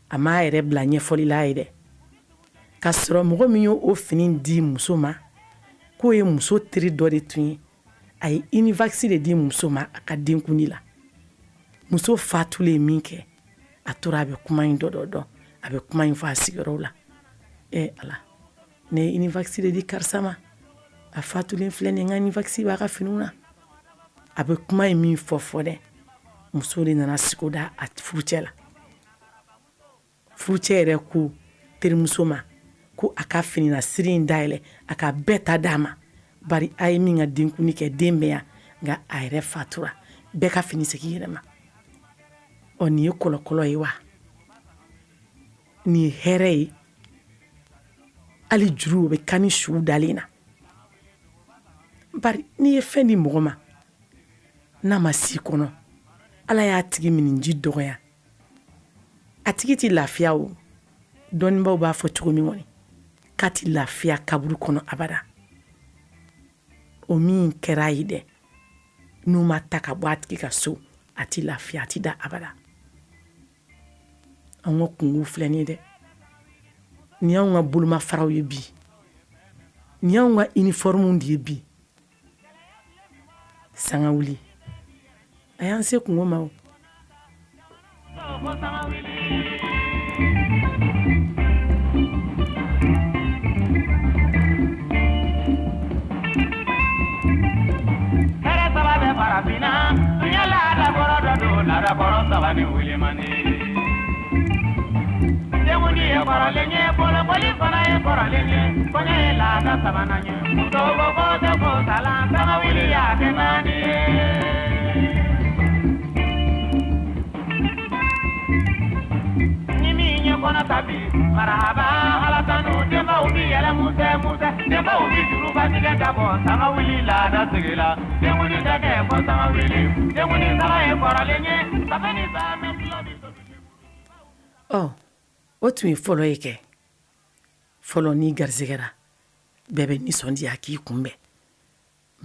A m'a yɛrɛ bila ɲɛfɔli la ye dɛ, k'a sɔrɔ mɔgɔ min y'o fini di muso ma, k'o ye muso teri dɔ de tun ye. A ye univax de di muso ma a ka denkundi la. Muso fatulen min kɛ, a tora a bɛ kuma in dɔ dɔ dɔn, a bɛ kuma in fɔ a sigiyɔrɔw la. E ala, ne ye univax de di karisa ma, a fatulen filɛ nin, n ka univax b'a ka finiw na. A bɛ kuma in min fɔ fɔ dɛ, muso de nana sigo da a furucɛ la. Furucɛ yɛrɛ ko terimuso ma ko a ka fininasiri in dayɛlɛ, a ka bɛɛ ta d'a ma, bari a ye min ka denkundi kɛ, den bɛ yan, nka a yɛrɛ fatura, bɛɛ ka fini segin yɛrɛ ma. Ɔ, nin ye kɔlɔkɔlɔ ye wa? Nin ye hɛrɛ ye? Hali juru bɛ kan su dalen na. Bari n'i ye fɛn di mɔgɔ ma, n'a ma s'i kɔnɔ, Ala y'a tigi minniji dɔgɔya, a tigi tɛ lafiya. O dɔnnibaw b'a fɔ cogo min kɔni, k'a tɛ lafiya kaburu kɔnɔ abada. O min kɛra ye dɛ, n'u ma ta ka bɔ a tigi ka so, a tɛ lafiya, a tɛ da abada. An ka kungo filɛ nin ye dɛ, nin y'anw ka bolomafaraw ye bi, nin y'anw ka uniforme de ye bi. Sanga wuli, a y'an se kungo ma o. Hɛrɛ saba bɛ farafinna, duɲa laadakɔrɔ dɔ don, laadakɔrɔ saba ni wuli man di. Denkundi ye kɔrɔlen ye, bolokoli fana ye kɔrɔlen ye, kɔɲɔ ye laada sabanan ye. Musow ko ko tɛ ko salan, sanga wuli y'a kɛ naani ye. Ni min ye kɔnɔ ta bi, marahaba, Ala tanu, denbaw bi yɛlɛ musɛ musɛ, denbaw bi juruba tigɛ dabɔ, sanga wuli laada sigi la. Denkundi tɛ kɛ fo sanga wuli, denkundi saba ye kɔrɔlen ye, safe ni saamɛ tulo bi tobi. Ɔ, o tun ye fɔlɔ ye kɛ. Fɔlɔ, n'i garisɛgɛra, bɛɛ bɛ nisɔndiya k'i kunbɛn,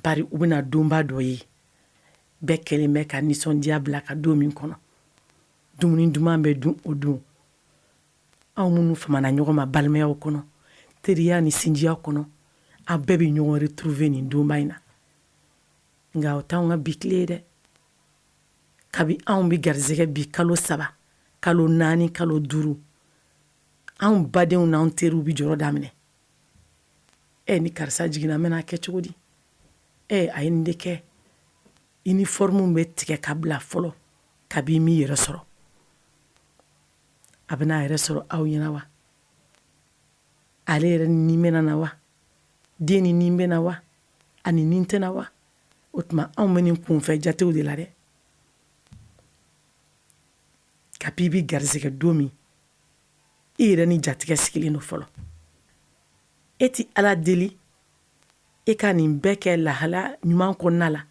bari u bɛna donba dɔ ye, bɛɛ kɛlen bɛ ka nisɔndiya bila ka don min kɔnɔ. Dumuni duman bɛ dun o don. Anw minnu famana ɲɔgɔn ma balimayaw kɔnɔ, teriya ni sinjiya kɔnɔ, an bɛɛ bɛ ɲɔgɔn retrouver nin donba in na. Nka o t'anw ka bi tile ye dɛ. Kabi anw bɛ garisɛgɛ bi, kalo 3, kalo 4, kalo 5, anw badenw n'anw teriw bɛ jɔrɔ daminɛ. Ɛ, ni karisa jiginna, n bɛna kɛ cogo di? Ɛ, a ye nin de kɛ. Uniforme bɛ tigɛ ka bila fɔlɔ kabi m'i yɛrɛ sɔrɔ. A bɛna a yɛrɛ sɔrɔ aw ɲɛna wa? Ale yɛrɛ ni bɛna na wa? Den ni ni bɛna wa? Ani ni tɛna wa? O tuma anw bɛ nin kunfɛ jatew de la dɛ. Kabi i bɛ garisɛgɛ don min, i yɛrɛ ni jatigɛ sigilen don fɔlɔ. E tɛ Ala deli e ka nin bɛɛ kɛ lahala ɲuman kɔnɔna la,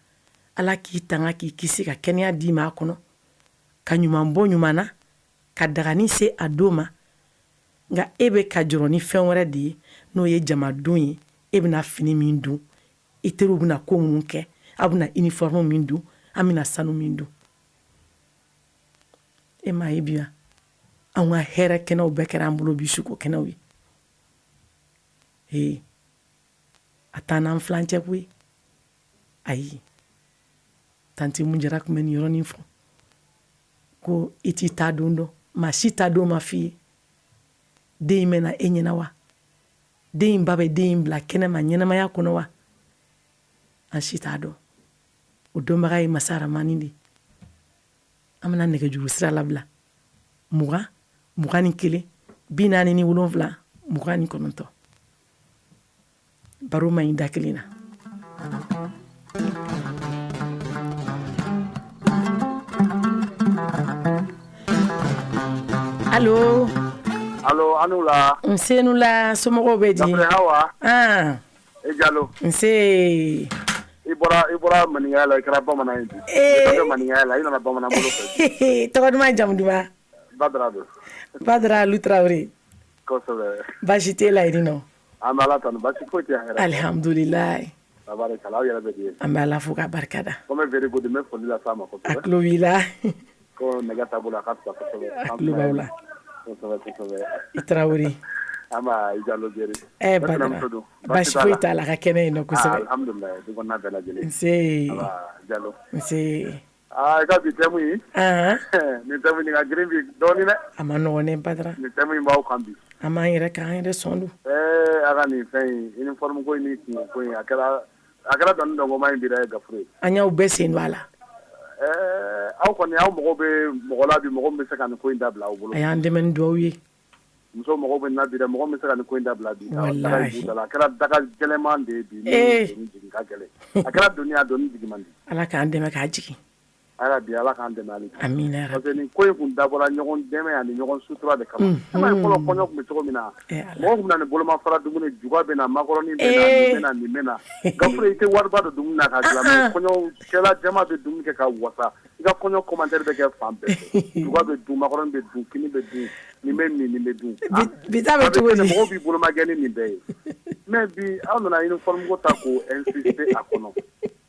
Ala k'i tanga, k'i kisi, ka kɛnɛya d'i ma a kɔnɔ, ka ɲuman bɔ ɲuman na, ka dagani se a don ma. Nka e bɛ ka jɔrɔ ni fɛn wɛrɛ de ye, n'o ye jamadon ye. E bɛna fini min don, i teriw bɛna ko minnu kɛ, aw bɛna uniforme min don, an bɛna sanu min don. E m'a ye bi wa, anw ka hɛrɛ kɛnɛw bɛɛ kɛra an bolo bi suko kɛnɛw ye. Ee, a t'an n'an filan cɛ koyi. Ayi, tanti Mujara tun bɛ nin yɔrɔnin fɔ ko i t'i ta don dɔn, maa si ta don ma f'i ye. Den in bɛna e ɲɛna wa? Den in ba bɛ den in bila kɛnɛma ɲɛnamaya kɔnɔ wa? An si t'a dɔn. O dɔnbaga ye masa Ramani de. An bɛna nɛgɛjuru sira labila: 20 21 47 29. Baro man ɲi da kelen na. Allo? Allo, a ni wula. Nse, ni wula. Somɔgɔw bɛ di? Awa. Ah. E Jalo. Nse. I bɔra maninkaya la, i kɛra bamanan ye bi. I bɔra maninkaya la, i nana bamanan bolo fɛ. Tɔgɔ duman, jamu duman? Badara don. Badara Alu Tarawele. Kosɛbɛ. Baasi t'e la yen nɔ? An bɛ Ala tanu, baasi foyi tɛ yan hɛrɛ. Alihamudulilayi. Tabarikala, aw yɛrɛ bɛ di? An bɛ Ala fo k'a barika da. Ko n bɛ very good n bɛ foli las'a ma kosɛbɛ. A tulo b'i la. Ko nɛgɛ taabolo a ka fisa kosɛbɛ. A tulo b'aw la. Kosɛbɛ kosɛbɛ. I Tarawele. An b'a i Jalo Jeri. Badara, baasi foyi t'a la, a ka kɛnɛ yen nɔ kosɛbɛ. Alhamdulilayi, du kɔnɔna bɛɛ lajɛlen. Nse. An b'a Jalo. Nse. Aa i ka bi thème in. Anhan. Nin thème in ka girin bi dɔɔnin dɛ. A ma nɔgɔn dɛ Badara. Nin thème in b'aw kan bi. An b'an yɛrɛ k'an yɛrɛ sɔn don. Ɛɛ a ka nin fɛn in uniforme ko in ni kunko ko in a kɛra dɔnni dɔnkoma in bi dɛ Gafure. An y'aw bɛɛ sen don a la. Ɛɛ aw kɔni aw mago bɛ mɔgɔ la bi mɔgɔ min bɛ se ka nin ko in dabila aw bolo. A y'an dɛmɛ ni dugawu ye. Muso mago bɛ nin na bi dɛ, mɔgɔ min bɛ se ka nin ko in dabila bi. Walahi. A kɛra daga gɛlɛnman de ye bi. Ee. Doni jigin ka gɛlɛn. A kɛra doni a doni jigin man di. Ala k'an dɛmɛ k'a jigin. Ala bi Ala k'an dɛmɛ hali bi. Amina yarabi. Parce que nin ko in kun dabɔra ɲɔgɔn dɛmɛ ani ɲɔgɔn sutura de kama. E m'a ye fɔlɔ kɔɲɔ tun bɛ cogo min na. Mɔgɔw tun bɛ na ni bolomafara dumuni juga bɛ na makɔrɔni bɛ na nin bɛ na nin bɛ na. Gafure i tɛ wariba don dumuni na k'a dilan mais kɔɲɔkɛla jama bɛ dumuni kɛ ka wasa. I ka kɔɲɔ commentaire bɛ kɛ fan bɛɛ fɛ. Juga bɛ dun makɔrɔni bɛ dun kini bɛ dun nin bɛ min nin bɛ dun. Bi ta bɛ cogo di? Mɔgɔw b'i bolomagɛn ni nin bɛɛ ye. Mais bi aw nana uniforme ko ta k'o insister a kɔnɔ.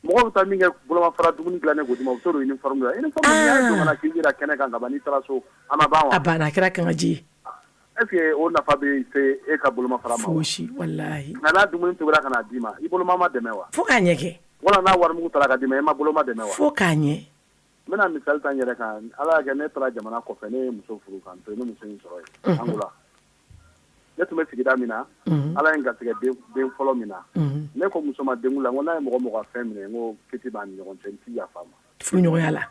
Mɔgɔw bɛ taa min kɛ bolomafara dumuni dilannen k'o d'i ma u bɛ t'o don uniforme la. Uniforme n'i y'a don ka na k'i jira kɛnɛ kan ka ban n'i taara so a ma ban wa? A banna, a kɛra kangaji ye. Est ce que o nafa bɛ se e ka bolomafara ma wa? Fosi walahi. Nka n'a dumuni tobira ka n'a d'i ma i boloma ma dɛmɛ wa? Fo k'a ɲɛ kɛ. Wala n'a warimugu taara ka d'i ma i ma boloma dɛmɛ wa? Fo k'a ɲɛ. N bɛna misali ta n yɛrɛ kan. Ala y'a kɛ ne taara jamana kɔfɛ, ne ye muso furu ka n to yen, ne muso in sɔrɔ yen Angola. Ne tun bɛ sigida min na, Ala ye n garisɛgɛ den fɔlɔ min na, ne ko muso ma denkundi la, n ko n'a ye mɔgɔ mɔgɔ ka fɛn minɛ, n ko kiti b'an ni ɲɔgɔn cɛ, n t'i yafa ma. Furuɲɔgɔnya la.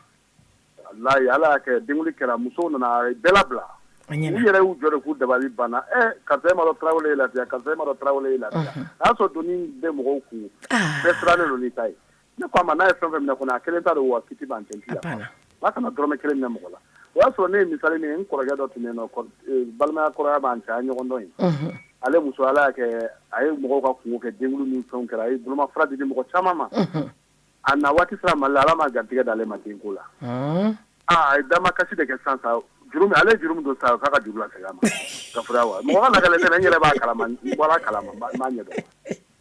Walahi Ala y'a kɛ denkundi kɛra, musow nana a ye bɛɛ labila. A ɲɛna. U yɛrɛ y'u jɔ de k'u dabali banna. Ɛ karisa e m'a dɔn Tarawele ye lafiya, karisa e m'a dɔn Tarawele ye lafiya. A y'a sɔrɔ doni bɛ mɔgɔw kun, bɛɛ sirannen don n'i ta ye. Ne ko a ma n'a ye fɛn fɛn minɛ kɔni a kelen ta don wa kiti b'an cɛ, n t'i yafa ma. N'a kana dɔrɔmɛ kelen minɛ mɔgɔ la. O y'a sɔrɔ ne ye misali min ye, n kɔrɔkɛ dɔ tun bɛ yen nɔ, balimaya kɔrɔya b'an cɛ, an ye ɲɔgɔn dɔn yen. Ale muso Ala y'a kɛ a ye mɔgɔw ka kungo kɛ, denkundi ni fɛnw kɛra, a ye bolomafara di mɔgɔ caman ma. A na waati sera Mali la, Ala ma garijɛgɛ d'ale ma denko la. Aa a ye damakasi de kɛ sisan sa, juru min ale ye juru min don sisan k'a ka juru lasegin a ma. Gafure wa mɔgɔ ka lakale tɛ dɛ, n yɛrɛ b'a kalama, n bɔra a kalama, n b'a ɲɛdɔn.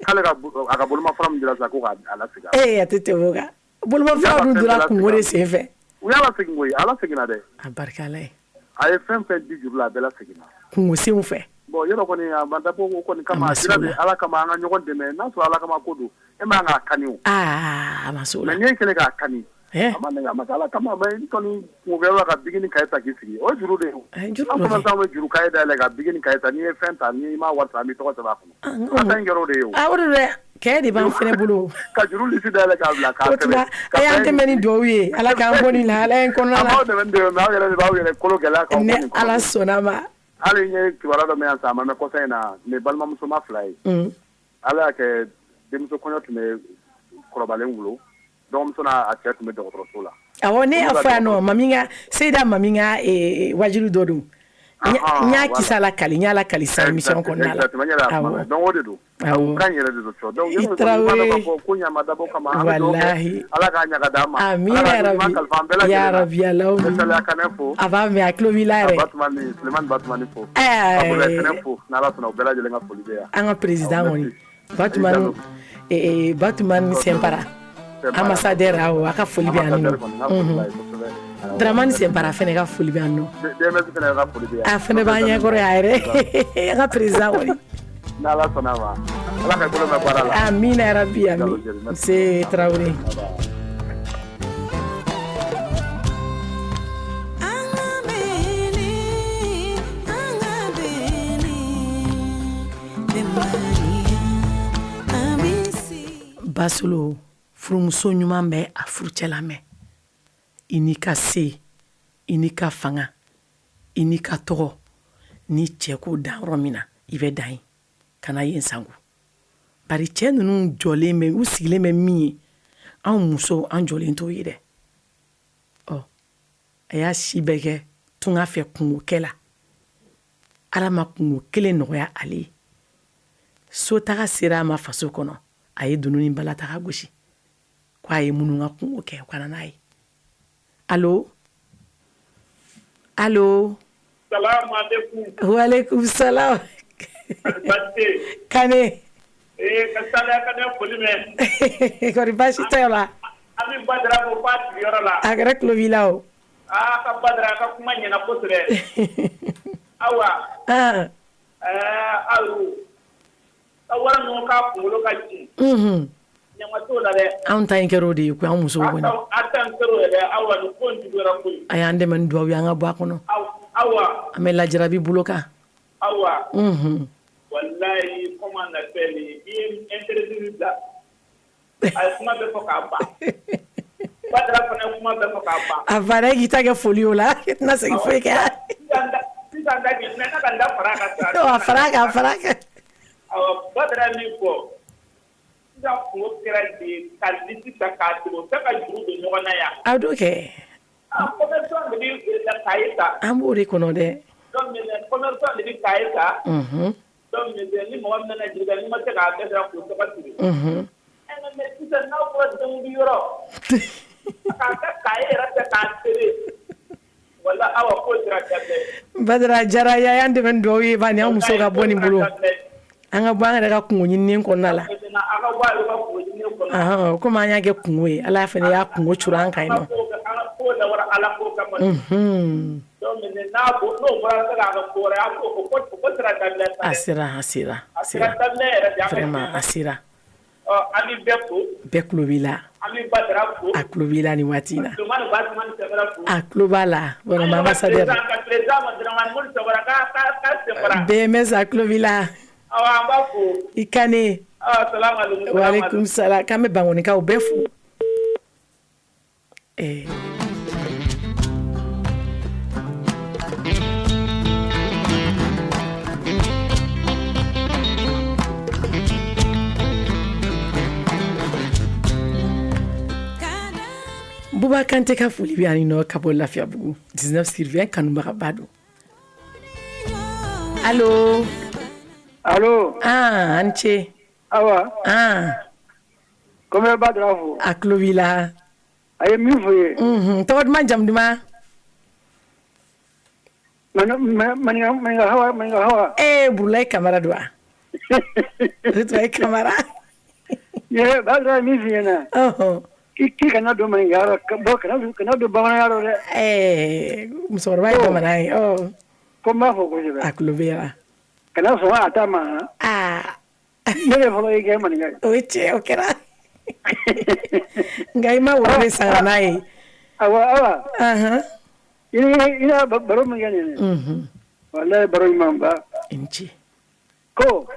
K'ale ka a ka bolomafara min dira sisan ko k'a lasegin a ma. Ee a tɛ tɛmɛ o kan. Bolomafara dun donna kungo de senfɛ. U y'a lasegin koyi, a laseginna dɛ. A barika Ala ye. A ye fɛn fɛn di juru la, a bɛɛ laseginna. Kungo senw fɛ. Bon yɔrɔ kɔni a ma dabɔ o kɔni kama, a dira de Ala kama an ka ɲɔgɔn dɛmɛ, n'a sɔrɔ Ala kama ko don, e man kan k'a kani o. Aa a ma s'o la. Mais n'e kɛlen k'a kani. A ma kɛ Ala kama, mais n kɔni kungokɛyɔrɔ la ka bic ni cahier ta k'i sigi, o ye juru de ye o. Juru An dɔ fana kɛ. bɛ juru cahier dayɛlɛ ka bic ni cahier ta, n'i ye fɛn ta, n'i ma wari sara an b'i tɔgɔ sɛbɛn a kɔnɔ. An ta in kɛra o de ye o. A o de don dɛ, cahier de b'an fana bolo. Ka juru liste dayɛlɛ k'a bila k'a O tuma sɛbɛn. a y'an dɛmɛ ni dugawu ye, Ala k'an bɔ nin lahalaya in kɔnɔna An la. b'aw dɛmɛ ni dugawu ye mais aw yɛrɛ de b'aw yɛrɛ kolo gɛlɛya k'aw bɔ Ni nin kɔnɔ. Ala sɔnna ma. Hali n ye kibaruya dɔ mɛn yan sisan, a ma mɛn kɔsa in na, nin ye balimamusoma fila ye. Ala y'a kɛ denmuso kɔɲɔ tun bɛ kɔrɔbalen bolo, dɔgɔmuso n'a cɛ tun bɛ dɔgɔtɔrɔso la. Awɔ, ne y'a fɔ yan nɔ, mami ka Seyida mami ka wajilu dɔ don. N y'a kisa lakali, n y'a lakali sisan émission kɔnɔna la. Exactement, n yɛrɛ y'a kuma mɛn. Donc o de don. Awɔ. O kan yɛrɛ de don cɔ. Donc I yɔrɔ kɔni Tarawele. b'a dɔn k'a fɔ ko ɲa ma dabɔ kama, an bɛ dugawu kɛ. Walahi. Ala k'a ɲa ka d'an ma. Amina Ala k'a yarabi. ɲuman kalifa an bɛɛ lajɛlen na. Ya rabi, Allahumma. N bɛ Saliya Kanɛ fo. A b'a mɛn, a tulo b'i la yɛrɛ. Ka Batumani, Sulemani Batumani fo. Ɛɛ. Ka Abulayi Fɛnɛ fo. N'Ala sɔnna u bɛɛ lajɛlen ka foli bɛ yan. An ka président Awɔ, kɔni. merci. Batumani, Batumani Sɛnpara. Ambassadeur, awɔ, a ka foli bɛ yan nɔ. Ambassadeur kɔni, n ka foli b'a ye kosɛbɛ. Awɔ. Dramani Sɛnpara fɛnɛ ka foli bɛ yan nɔ. DMS fɛnɛ ka foli bɛ yan. A fɛnɛ b'an ɲɛkɔrɔ yan yɛrɛ. An ka président kɔni. N'Ala sɔnna a ma. Ala ka bolo mɛn baara la. Amina yarabi, ami. Nse Tarawele. Basolo, furumuso ɲuman bɛ a furucɛ lamɛn. I n'i ka se, i n'i ka fanga, i n'i ka tɔgɔ, ni cɛ ko dan yɔrɔ min na, i bɛ dan yen, kana yen sango. Bari cɛ ninnu jɔlen bɛ, u sigilen bɛ min ye, anw musow an jɔlen t'o ye dɛ. Ɔ, a y'a si bɛɛ kɛ tunga fɛ kungokɛ la. Ala ma kungo kelen nɔgɔya ale ye. Sotaga sera a ma faso kɔnɔ, a ye dunun ni bala taga gosi. Ko a ye minnu ka kungo kɛ, u ka na n'a ye. Allo, allo. Salamu aleykum. Waaleykum salam. Kane. Ee ka saliya ka ne foli mɛn. Kɔri baasi tɛ o la? An bɛ Badara fo f'a sigiyɔrɔ la. A yɛrɛ tulo b'i la o. Aa ka Badara ka kuma ɲɛna kosɛbɛ. Awa. Ɛɛ aw ka wari ninnu k'a kunkolo ka ci. Unhun. Ɲama t'o la dɛ. Anw ta in kɛra o de ye koyi, anw musow kɔni. A ta in kɛra o ye dɛ, awa nin ko in juguyara koyi. A y'an dɛmɛ ni dugawu ye an ka bɔ a kɔnɔ. Awa. An bɛ lajarabi bolo kan. Awa. Unhun. Walayi comment on appelle i ye interview bila a ye kuma bɛɛ fɔ k'a ban. Badara fana ye kuma bɛɛ fɔ k'a ban. A banna, e k'i ta kɛ foli o la, i tɛna segin foyi kan. Sisan da k'i mɛ ka n da fara a kan sa. A fara a kan, a fara a kan. Awɔ, Badara ye min fɔ, sisan kungo kɛra de ka liste ta k'a tigɛ u bɛɛ ka juru don ɲɔgɔn na yan. A don kɛ. Ah, commerçant de bɛ cahier ta. An b'o de kɔnɔ dɛ. Donc maintenant commerçant de bɛ cahier ta. Unhun. Donc maintenant ni mɔgɔ min nana juru la n'i ma se k'a bɛɛ sara k'o tɔgɔ siri. Unhun. Mais sisan n'a fɔra denkundi yɔrɔ k'a ka cahier yɛrɛ ta k'a feere wala awa k'o sera dabila ye. Badara diyara ye, a y'an dɛmɛ ni dugawu ye bani, an musow ka bɔ nin bolo. An ka bɔ an yɛrɛ ka kungo ɲininen kɔnɔna la. Maintenant a ka bɔ a yɛrɛ ka kungo ɲininen kɔnɔ. Ɔhɔn, komi an y'a kɛ kungo ye, Ala fana y'a kungo curu an kan yen nɔ. An ka ko dabɔra Ala ko kama. Unhun. Donc maintenant n'a n'o bɔra ka kɛ ko wɛrɛ ye, a ko o ko sera dabila sa dɛ. A sera, a sera. A sera dabila yɛrɛ de. Vraiment a sera. Ɔ an bɛ bɛɛ fo. Bɛɛ tulo b'i la. An bɛ Badara fo. A tulo b'i la nin waati in na. Solomani Basimani Sɛfɛrɛ fo. A tulo b'a la. Vraiment ambassadeur. Ka président Daramani Mori Sɛfɛrɛ k'a sen fara. BMS a tulo b'i la. Awɔ, an b'a fo. I Kane. Ɔ salamu aleykum. Waaleykum salam. K'an bɛ Bangonikaw bɛɛ fo. Ɛɛ. Buba Kante ka foli bɛ yan nɔ ka bɔ Lafiyabugu 19 sur 20 kanubagaba don. Allo. Allo. Ah, an ce. Awa. Ah. Ko n bɛ Badara fo. A tulo b'i la. A ye min fɔ ye. Unhun, tɔgɔ duman, jamu duman? Maninka Hawa, Maninka Hawa. Eh, Burulayi Kamara don wa? Burulayi Kamara. Ye Badara ye min f'i ɲɛna. Ɔhɔn. K'i kana don maninkaya rɔ, bɔn kana don bamananya rɔ dɛ. Ɛɛ, musokɔrɔba ye bamanan ye. Ɔ. Ko n b'a fɔ kosɛbɛ. A tulo b'i la. Kana sɔn a ta ma. Aa. Ne de fɔlɔ y'i kɛ maninka ye. O ye tiɲɛ, o kɛra. Nka i ma woro de san ka n'a ye. Awa, awa. Ahan. I y'a baro min kɛ nin ye. Unhun. Walayi baro ɲumanba. I ni ce. Ko.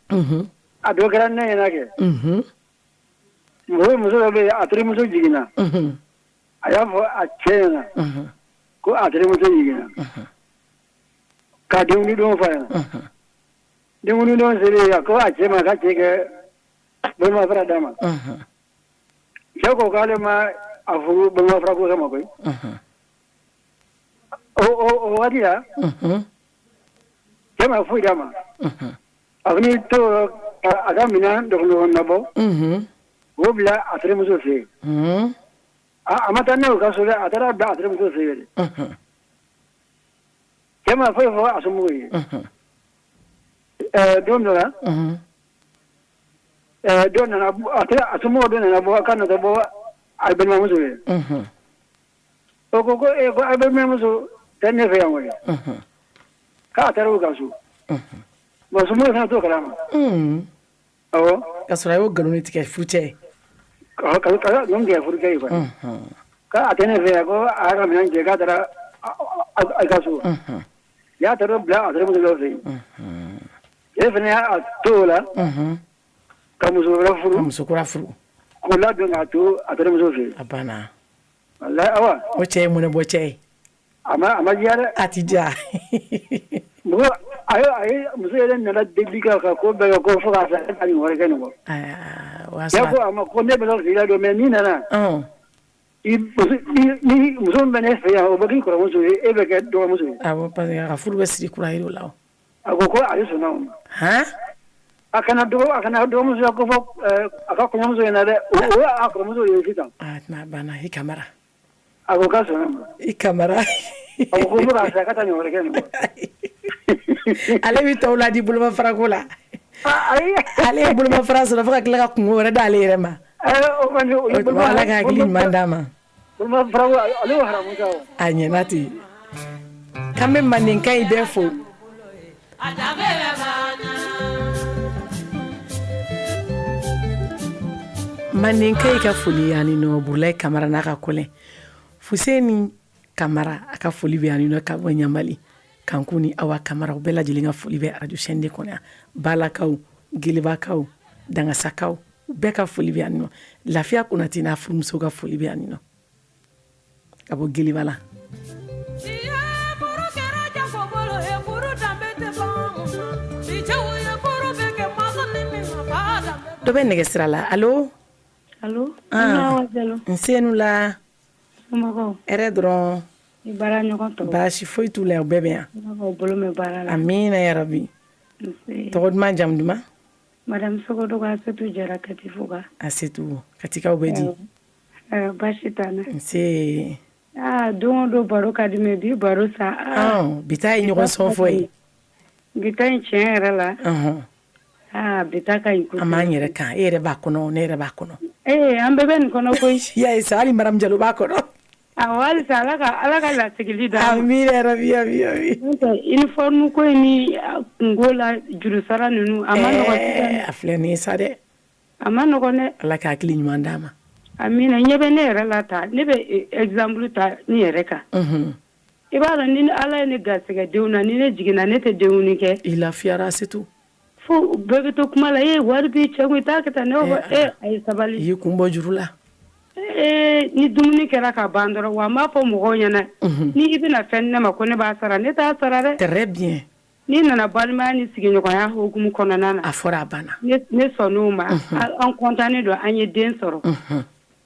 Unhun. A dɔ kɛra ne ɲɛna kɛ. Unhun. Muso dɔ bɛ yen, a terimuso jiginna. Unhun. A y'a fɔ a cɛ ɲɛna. Unhun. Ko a terimuso jiginna. Unhun. Ka denkundi don fɔ a ɲɛna. Unhun. Denkundi don selen, a ko a cɛ ma k'a cɛ kɛ bolomafara d'a ma. Unhun. Cɛ ko k'ale ma a furu bolomafara ko kama koyi. Unhun. O waati la. Unhun. Cɛ ma foyi d'a ma. Unhun. A fana to a ka minɛn dɔgɔnin nabɔ. Unhun. K'o bila a terimuso fɛ yen. Unhun. A ma taa n'a ye u ka so dɛ, a taara bila a terimuso fɛ yen de. Unhun. Cɛ ma foyi fɔ a somɔgɔw ye. Unhun. Ɛɛ don dɔ la. Unhun. Ɛɛ dɔ nana, a somɔgɔw dɔ nana bɔ k'a nana bɔ a balimamuso ye. Unhun. O ko ko ee ko a balimamuso tɛ ne fɛ yan koyi. Unhun. K'a taara u ka so. Unhun. Bon, somɔgɔw fana t'o kalama. Unhun. Awɔ. K'a sɔrɔ a y'o nkalon de tigɛ furucɛ ye. Ka nkalon tigɛ furucɛ ye kɔni. Unhun. K'a tɛ ne fɛ yan, ko a y'a ka minɛn cɛ k'a taara a ka so. Unhun. Y'a taara bila a terimuso dɔ fɛ yen. Unhun. E fana y'a to o la. Unhun. Ka muso wɛrɛ furu. Ka muso kura furu. K'o ladon k'a to a terimuso fɛ yen. A banna. Walayi Awa. O cɛ ye mɔnɛ bɔ cɛ ye. A ma diya dɛ. A ti diya. Mɔgɔ a ye muso yɛrɛ nana deli kɛ ka ko bɛɛ kɛ ko fo k'a sa ka nin wari kɛ nin kɔ. O y'a Cɛ sɔrɔ. ko a ma ko ne bɛ k'i ladon mais n'i nana. Ɔn. I ni muso min bɛ ne fɛ yan, o bɛ k'i kɔrɔmuso ye, e bɛ kɛ dɔgɔmuso ye. Awɔ, parce que a ka furu bɛ siri kura yiri o la o. A ko ko ale sɔnna o ma. Han. A kana dɔgɔ a kana dɔgɔmuso ko fɔ a ka kɔɲɔmuso ɲɛna dɛ. O y'a kɔrɔmuso ye sisan. A tuma banna i Kamara. A ko k'a sɔnna ma. I Kamara. A ko n bɛ k'a fɛ ka taa nin wɛrɛ kɛ nin. Ale bɛ tɔw ladi bolomafarako la. Ayi. Ale ye bolomafara sɔrɔ fo ka tila ka kungo wɛrɛ d'ale yɛrɛ ma. O kɔni o ye Ala ka hakili ɲuman d'a ma. Bolomafarako ale y'o haramu sa o. A ɲɛna ten. K'an bɛ mandenka in bɛɛ fo. Mandenka i ka foli yan nɔ Burulayi Kamara n'a ka kɔlɛ Fuseni Kamara a ka foli bɛ yan nɔ ka bɔ Ɲamali Kanku ni Awa Kamara u bɛɛ lajɛlen ka foli bɛ radio chaîne 2 kɔnɔ yan Balakaw Gelebakaw Dangasakaw u bɛɛ ka foli bɛ yan nɔ Lafiya Konate n'a furumuso ka foli bɛ yan nɔ ka bɔ Geleba la. Dɔ bɛ nɛgɛ sira la allo allo nse ni wula hɛrɛ dɔrɔn i baara ɲɔgɔn tɔw baasi foyi t'u la u bɛɛ bɛ yan bolo mɛn baara la amiina yarabi tɔgɔ duman jamu duman madame Sogodogo Asetu Jara Katifuga Asetu Katikaw bɛ di baasi t'an na nse aa don o don baro ka di mais bi baro sa bi ta ye ɲɔgɔn sɔnfɔ ye bi ta in tiɲɛ yɛrɛ la aa bi ta ka ɲi an b'an yɛrɛ kan e yɛrɛ b'a kɔnɔ ne yɛrɛ b'a kɔnɔ ee an bɛɛ bɛ nin kɔnɔ koyi y'a ye sa hali madame Jalo b'a kɔnɔ awɔ halisa Ala ka lasigili d'an ma amiina yarabi ami ami n'o tɛ uniforme ko in ni kunko la jurusara ninnu a ma nɔgɔn sisan a filɛ nin ye sa dɛ a ma nɔgɔn dɛ Ala ka hakili ɲuman d'an ma amiina ɲɛ bɛ ne yɛrɛ la ta ne bɛ exemple ta n yɛrɛ kan i b'a dɔn ni Ala ye ne garisɛgɛ denw na ni ne jiginna ne tɛ denkundi kɛ i lafiyara c'est tout fo bɛɛ bɛ to kuma la e wari b'i cɛ kun i t'a kɛ tan ne b'a fɔ e a ye sabali i y'i kun bɔ juru la ee ni dumuni kɛra ka ban dɔrɔn wa n b'a fɔ mɔgɔw ɲɛna ni i bɛna fɛn di ne ma ko ne b'a sara ne t'a sara dɛ très bien n'i nana balimaya ni sigiɲɔgɔnya hukumu kɔnɔna na a fɔra a banna ne sɔnn'o ma an kɔntannen don an ye den sɔrɔ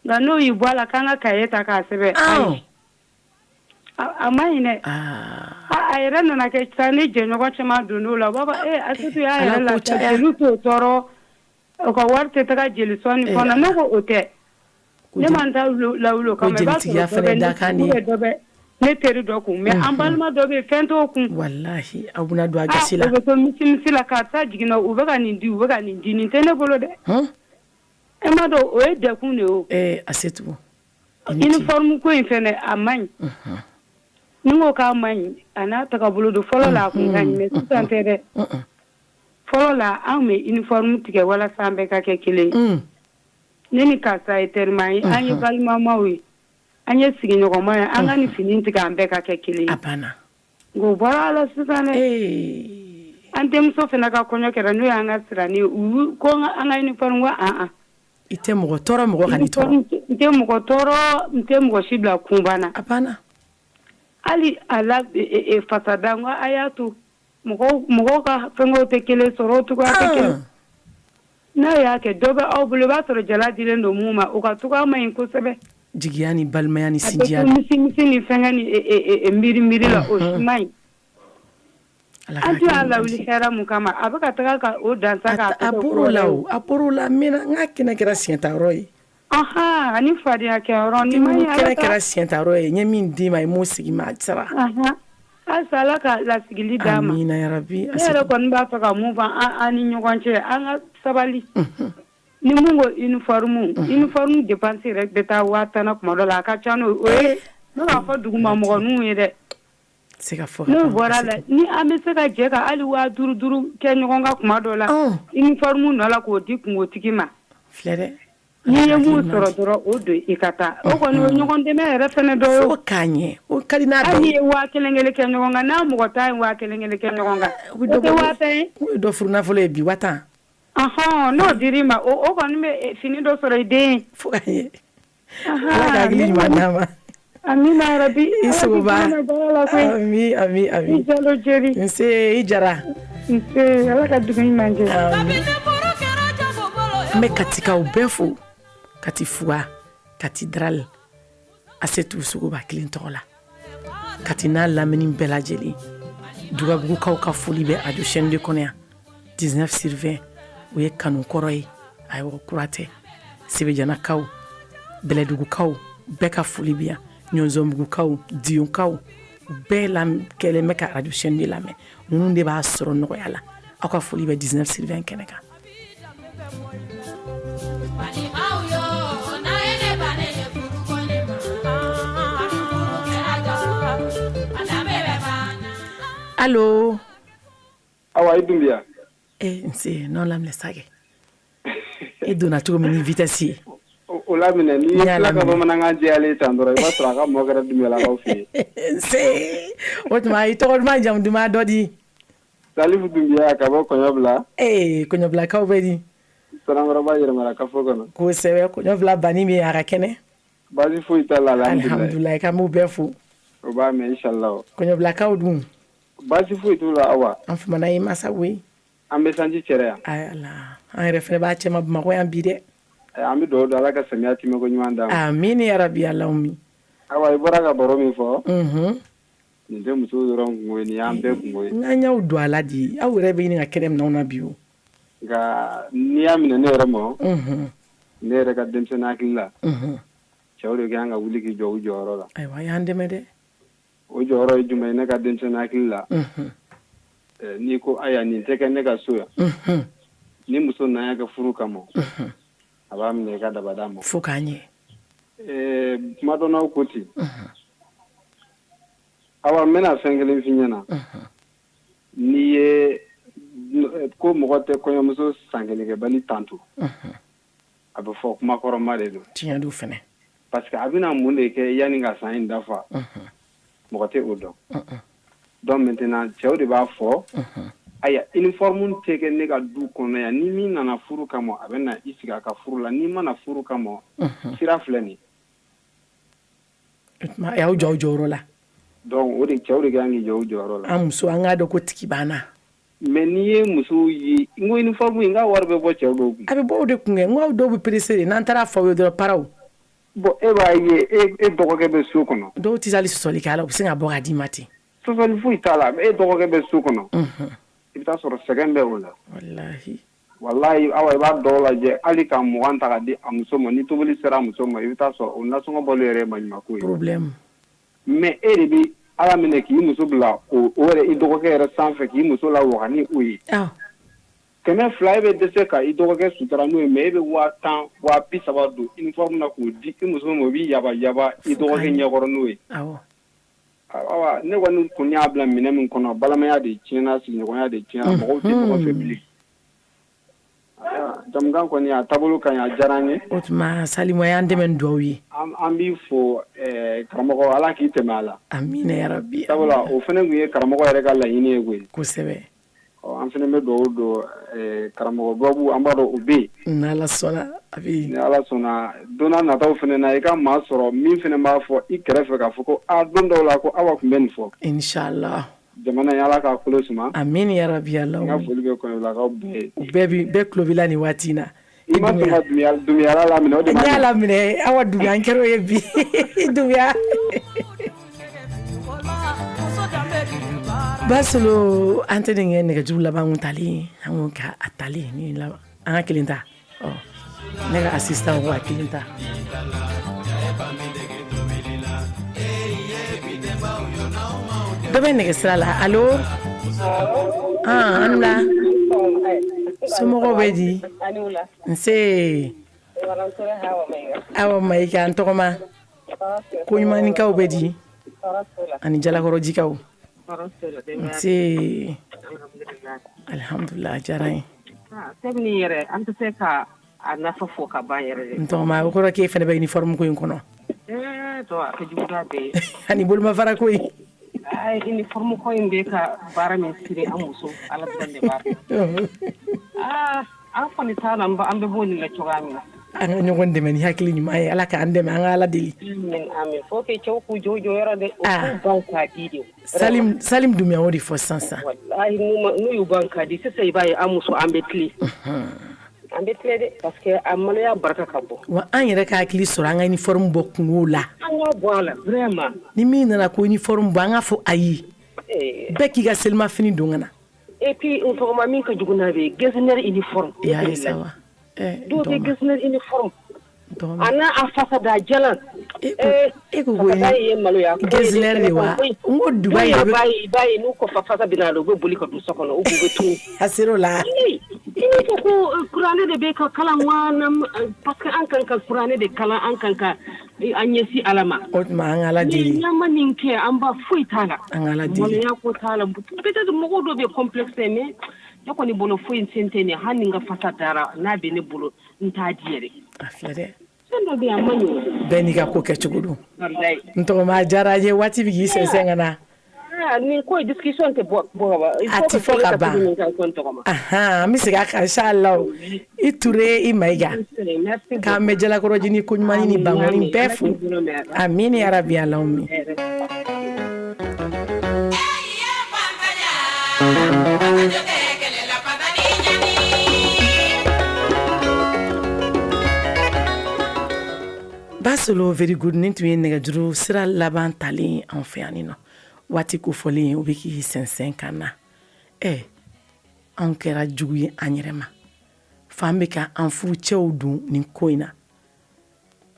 nka n'o y'i bɔ a la k'an ka kaye ta k'a sɛbɛn ayi a ma ɲi dɛ a yɛrɛ nana kɛ sa ne jɛɲɔgɔn caman donn'o la u b'a fɔ ee Asetu y'a yɛrɛ lafiya jeliw t'o tɔɔrɔ u ka wari tɛ taga jeli sɔn ni fɛnw na ne ko o tɛ ne ma n ta lawuli o kama i b'a sɔrɔ dɔ bɛ ne teri dɔ kun mais an balima dɔ bɛ yen fɛn t'o kun walahi aw bɛna don a gasi la u bɛ to misimisi la karisa jiginna u bɛ ka nin di u bɛ ka nin di nin tɛ ne bolo dɛ e m'a dɔn o ye dɛkun de ye o ee Asetu uniforme ko in fɛnɛ a man ɲi ni n ko k'a man ɲi a n'a tagabolo don fɔlɔ la a kun ka ɲi mais sisan tɛ dɛ fɔlɔ la an bɛ uniforme tigɛ walasa an bɛɛ ka kɛ kelen ye ne ni karisa ye terima ye an ye balimamaw ye an ye sigiɲɔgɔnma ye an ka nin fini tigɛ an bɛɛ ka kɛ kelen ye a banna nka o bɔra a la sisan dɛ an denmuso fana ka kɔɲɔ kɛra n'o y'an ka sirani ye u ko an ka uniforme ko an i tɛ mɔgɔ tɔɔrɔ mɔgɔ kan'i tɔɔrɔ n tɛ mɔgɔ tɔɔrɔ n tɛ mɔgɔ si bila kunba na a banna hali a la fasada n ko a y'a to mɔgɔw ka fɛngɛw tɛ kelen sɔrɔ cogoya tɛ kelen n'a y'a kɛ dɔ bɛ aw bolo i b'a sɔrɔ jala dilen don mun ma o ka cogoya man ɲi kosɛbɛ jigiya ni balimaya ni sinjiya a bɛ to misi ni fɛngɛ ni miiri miiri la o si man ɲi an tun y'a lawuli hɛrɛ mun kama a bɛ ka taga ka o dansa k'a a bɔr'o la o a bɔr'o la mɛnna n ka kɛnɛ kɛra siɲɛtayɔrɔ ye ɔnhɔn ani fadenya kɛyɔrɔ ni ma ɲi kɛnɛ kɛra siɲɛtayɔrɔ ye n ye min d'i ma i m'o segin ma a sara halisa Ala ka lasigili d'an ma amina yarabi ne yɛrɛ kɔni b'a fɛ ka mun fɔ an ni ɲɔgɔn cɛ an ka sabali ni mun ko uniforme uniforme dépense yɛrɛ bɛ taa 10,000 na tuma dɔ la a ka ca n'o ye ne b'a fɔ duguma mɔgɔninw ye dɛ se ka fɔ n'o bɔra la ni an bɛ se ka jɛ ka hali 5,000 5 kɛ ɲɔgɔn kan tuma dɔ la uniforme nɔ la k'o di kungotigi ma filɛ dɛ n'i ye mun sɔrɔ dɔrɔn o don i ka taa o kɔni o ɲɔgɔn dɛmɛ yɛrɛ fana dɔ ye fo k'a ɲɛ o ka di n'a bɛɛ ye hali n'i ye 1,000 1 kɛ ɲɔgɔn kan n'a mɔgɔ 10 ye 1,000 1 kɛ ɲɔgɔn kan o tɛ 10,000 ye o ye dɔ furunafolo ye bi 10,000 ɔhɔn n'o dir'i ma o kɔni bɛ fini dɔ sɔrɔ i den ye fo k'a ɲɛ Ala ka hakili ɲuman d'an ma amina yarabi i sogoba ami ami ami i Jalo Jeri nse i Jara nse Ala ka dugu ɲuman jɛ an bɛ Katikaw bɛɛ fo Kati Fuga Kati Daral Asetu Sogoba kelen tɔgɔ la Kati n'a lamini bɛɛ lajɛlen Dugabugukaw ka foli bɛ radio chaîne 2 kɔnɔ yan 19 sur 20 O ye kanu kɔrɔ ye, ayiwa, kura tɛ. Sebejanakaw, Bɛlɛdugukaw, bɛɛ ka foli bi yan. Ɲɔnzɔnbugukaw, Diyonkaw, bɛɛ la kɛlen bɛ ka radio chaîne lamɛn. Ninnu de b'a sɔrɔ nɔgɔya la. Aw ka foli bɛ 19 sur 20 kɛnɛ kan. Allo? Awa, i Dunbiya. E nse, n'o laminɛ sa kɛ. E donna cogo min ni vitesse ye. O laminɛ, n'i ye tila ka bamanankan jɛyalen tan dɔrɔn, i b'a sɔrɔ a ka mɔ kɛra Dunbiyalakaw fɛ yen. Nse, o tuma i tɔgɔ duman, jamu duman dɔ di? Salifu Dunbiya ka bɔ Kɔɲɔbila. Ee, Kɔɲɔbilakaw bɛ di? Sanankɔrɔba yɛrɛmara kafo kɔnɔ. Kosɛbɛ, Kɔɲɔbila banni bɛ a ka kɛnɛ. Baasi foyi t'a la, alhamdulilayi. Alhamdulilayi, k'an b'u bɛɛ fo. O b'a mɛn, inshallah. Kɔɲɔbilakaw dun? Baasi foyi t'u la, Awa. An famana i masa koyi. An bɛ sanji cɛrɛ yan. Ayi Ala, an yɛrɛ fana b'a cɛma Bamakɔ yan bi dɛ. An bɛ dugawu don Ala ka samiya tɛmɛko ɲuman d'an ma. Amina yarabi, alahumi. Awa, i bɔra ka baro min fɔ. Unhun. Nin tɛ musow dɔrɔn kunko ye, nin y'an bɛɛ kunko ye. N'an y'aw don a la di, aw yɛrɛ bɛ ɲini ka kɛnɛ minɛ anw na bi o. Nka n'i y'a minɛ ne yɛrɛ ma. Unhun. Ne yɛrɛ ka denmisɛnnin hakili la. Unhun. Cɛw de ka kan ka wuli k'i jɔ u jɔyɔrɔ la. Ayiwa, a y'an dɛmɛ dɛ. O jɔyɔrɔ ye jumɛn ye ne ka denmisɛnnin hakili la? Unhun. N'i ko ayiwa, nin tɛ kɛ ne ka so yan. Unhun. Ni muso nana kɛ furu kama. Unhun. A b'a minɛ i ka daba d'a ma. Fo k'a ɲɛ. Ɛɛ, kumadɔnnaw ko ten. Unhun. Awa, n bɛna fɛn kelen f'i ɲɛna. Unhun. N'i ye ko mɔgɔ tɛ kɔɲɔmuso sankelenkɛbali tanto. Unhun. A bɛ fɔ kumakɔrɔma de don. Tiɲɛ don fɛnɛ. Parce que a bɛna mun de kɛ yanni ka san in dafa? Unhun. Mɔgɔ tɛ o dɔn. Unhun. Donc maintenant, cɛw de b'a fɔ. Unhun. Ayiwa, uniforme tɛ kɛ ne ka du kɔnɔ yan. Ni min nana furu kama, a bɛ na i sigi a ka furu la. N'i ma na furu kama, sira filɛ nin. O tuma a y'aw jɔ aw jɔyɔrɔ la. Donc o de, cɛw de kan k'i jɔ u jɔyɔrɔ la. An muso, an k'a dɔn ko tigi b'an na. Mais n'i ye musow ye, n ko uniforme in k'a wari bɛ bɔ cɛw dɔw kun. A bɛ bɔ o de kun kɛ. N ko aw dɔw bɛ pressé de, n'an taara fɔ aw ye dɔrɔn, paraw. Bon, e b'a ye, e dɔgɔkɛ bɛ so kɔnɔ. Dɔw tɛ hali sɔsɔli kɛ a la, u bɛ sin ka bɔ k'a d'i ma ten. Sɔsɔli foyi t'a la, e dɔgɔkɛ bɛ so kɔnɔ. I bɛ taa sɔrɔ sɛgɛn bɛ o la. Walahi. Walahi Awa, i b'a dɔw lajɛ, hali ka 20 ta ka di a muso ma, ni tobili sera a muso ma, i bɛ taa sɔrɔ o nasɔngɔ bɔli yɛrɛ ye maɲumako ye. Problème. Mais e de bɛ Ala minɛ k'i muso bila o yɛrɛ, i dɔgɔkɛ yɛrɛ sanfɛ, k'i muso la waga ni o ye. 200, e bɛ dɛsɛ ka i dɔgɔkɛ sutura n'o ye, mais e bɛ 10 000, 30 000 don uniforme na k'o di i muso ma, o b'i yaba yaba i dɔgɔkɛ ɲɛkɔrɔ n'o ye. Awa, ne kɔni kun y'a bila minɛ min kɔnɔ, balimaya de tiɲɛna, sigiɲɔgɔnya de tiɲɛna, mɔgɔw tɛ ɲɔgɔn fɛ bilen. Jamukan kɔni, a taabolo ka ɲi, a diyara n ye. O tuma Salimu, a y'an dɛmɛ ni dugawu ye. An b'i fo karamɔgɔ, Ala k'i tɛmɛ a la. Amina yarabi. Sabula o fana tun ye karamɔgɔ yɛrɛ ka laɲini ye koyi. Kosɛbɛ. Ɔ, an fana bɛ dugawu don karamɔgɔ Babu, an b'a dɔn o bɛ yen. N'Ala sɔnna a bɛ Ni Ala sɔnna, don n'a nataw fana na, i ka maa sɔrɔ min fana b'a fɔ i kɛrɛfɛ k'a fɔ ko aa, don dɔw la ko Awa tun bɛ nin fɔ. Inchallah. Jamana in, Ala k'a kolo suma. Amina yarabi. N ka foli bɛ Kɔɲɔbilakaw bɛɛ ye. U bɛɛ bi bɛɛ tulo b'i la nin waati in na. I ma sɔn ka Dunbiyala laminɛ, o de ma ɲɛ. N y'a laminɛ, Awa Dunbiya, n kɛra o ye bi Dunbiya. Basolo, an tɛ nin kɛ nɛgɛjuru laban kun talen, an ko ka a talen ni laban, an ka kelen ta. Ɔ, ne ka assistant ko a kelen ta. Dɔ bɛ nɛgɛ sira la. Allo? Ah, an wula. Somɔgɔw bɛ di? Nse. Awa Mayiga, an tɔgɔma. Koɲumanikaw bɛ di? Ani Jalakɔrɔjikaw. Nse. Alhamdulillah, a diyara n ye. Thème nin yɛrɛ, an tɛ se ka a nafa fɔ ka ban yɛrɛ de. N tɔgɔma, o kɔrɔ k'e fana bɛ uniforme ko in kɔnɔ. Ee, a ka jugu n'a bɛɛ ye. Ani bolomafara ko in. Ai, uniforme ko in bɛ ka baara min siri an muso, Ala dɔrɔn de b'a dɔn. Aa, an kɔni t'a dɔn an bɛ bɔ nin na cogoya min na. An ka ɲɔgɔn dɛmɛ ni hakili ɲuman ye, Ala k'an dɛmɛ, an ka Ala deli. Amin amin, faut que cɛw k'u jɔ u jɔyɔrɔ dɛ, u k'u ban k'a di de. Salim Salim Dunbiya o de fɔ sisan sisan. Walahi, n'u y'u ban k'a di sisan, i b'a ye an muso, an bɛ tilen. An bɛ tilen dɛ, parce que a maloya barika ka bon. Wa an yɛrɛ ka hakili sɔrɔ an ka uniforme bɔ kungo la. An ka bɔ a la vraiment. Ni min nana ko uniforme bɔ, an k'a fɔ ayi. Bɛɛ k'i ka selimafini don ka na. Et puis n tɔgɔma min ka jugu n'a bɛɛ ye, getzner uniforme. I y'a ye sa wa? Dɔw bɛ getzner uniforme. A n'a a fasada jalan. E ko ko fasada ye maloya. Getzner de wa? N ko Dubaï de bɛ. I b'a ye n'u ko fasa bɛ na, u bɛ boli ka don so kɔnɔ, u bɛ tunu. A ser'o la. I b'a fɔ ko kuranɛ de bɛ ka kalan wa, parce que an kan ka kuranɛ de kalan, an kan ka an ɲɛsin Ala ma. O tuma an ka Ala deli. Ni n'an ma nin kɛ, an ba foyi t'a la. An ka Ala deli. Maloya ko t'a la. Peut-être mɔgɔw dɔw bɛ complexe, mais ne kɔni bolo foyi sen tɛ nin, hali ni n ka fasa dara n'a bɛ ne bolo, n t'a di yɛrɛ. A filɛ dɛ. Fɛn dɔ bɛ yen, a man ɲi. Bɛɛ n'i ka ko kɛcogo don. Walayi. N tɔgɔma, a diyara n ye, waati bɛ k'i sɛnsɛn ka na. Nin ko discussion tɛ bɔ ka ban. A tɛ fɔ ka ban. An bɛ segin a kan inchallah. I Ture, i Mayiga. K'an bɛ Jalakɔrɔjini ko ɲuman ni Bankɔni bɛɛ fo. Amina yarabi alahumi. Basolo very good, nin tun ye nɛgɛjuru sira laban talen an fɛ yan nɔ. Waati kofɔlen o bɛ k'i sɛnsɛn ka na. Anw kɛra jugu ye an yɛrɛ ma. Fan bɛ ka an furucɛw dun nin ko in na.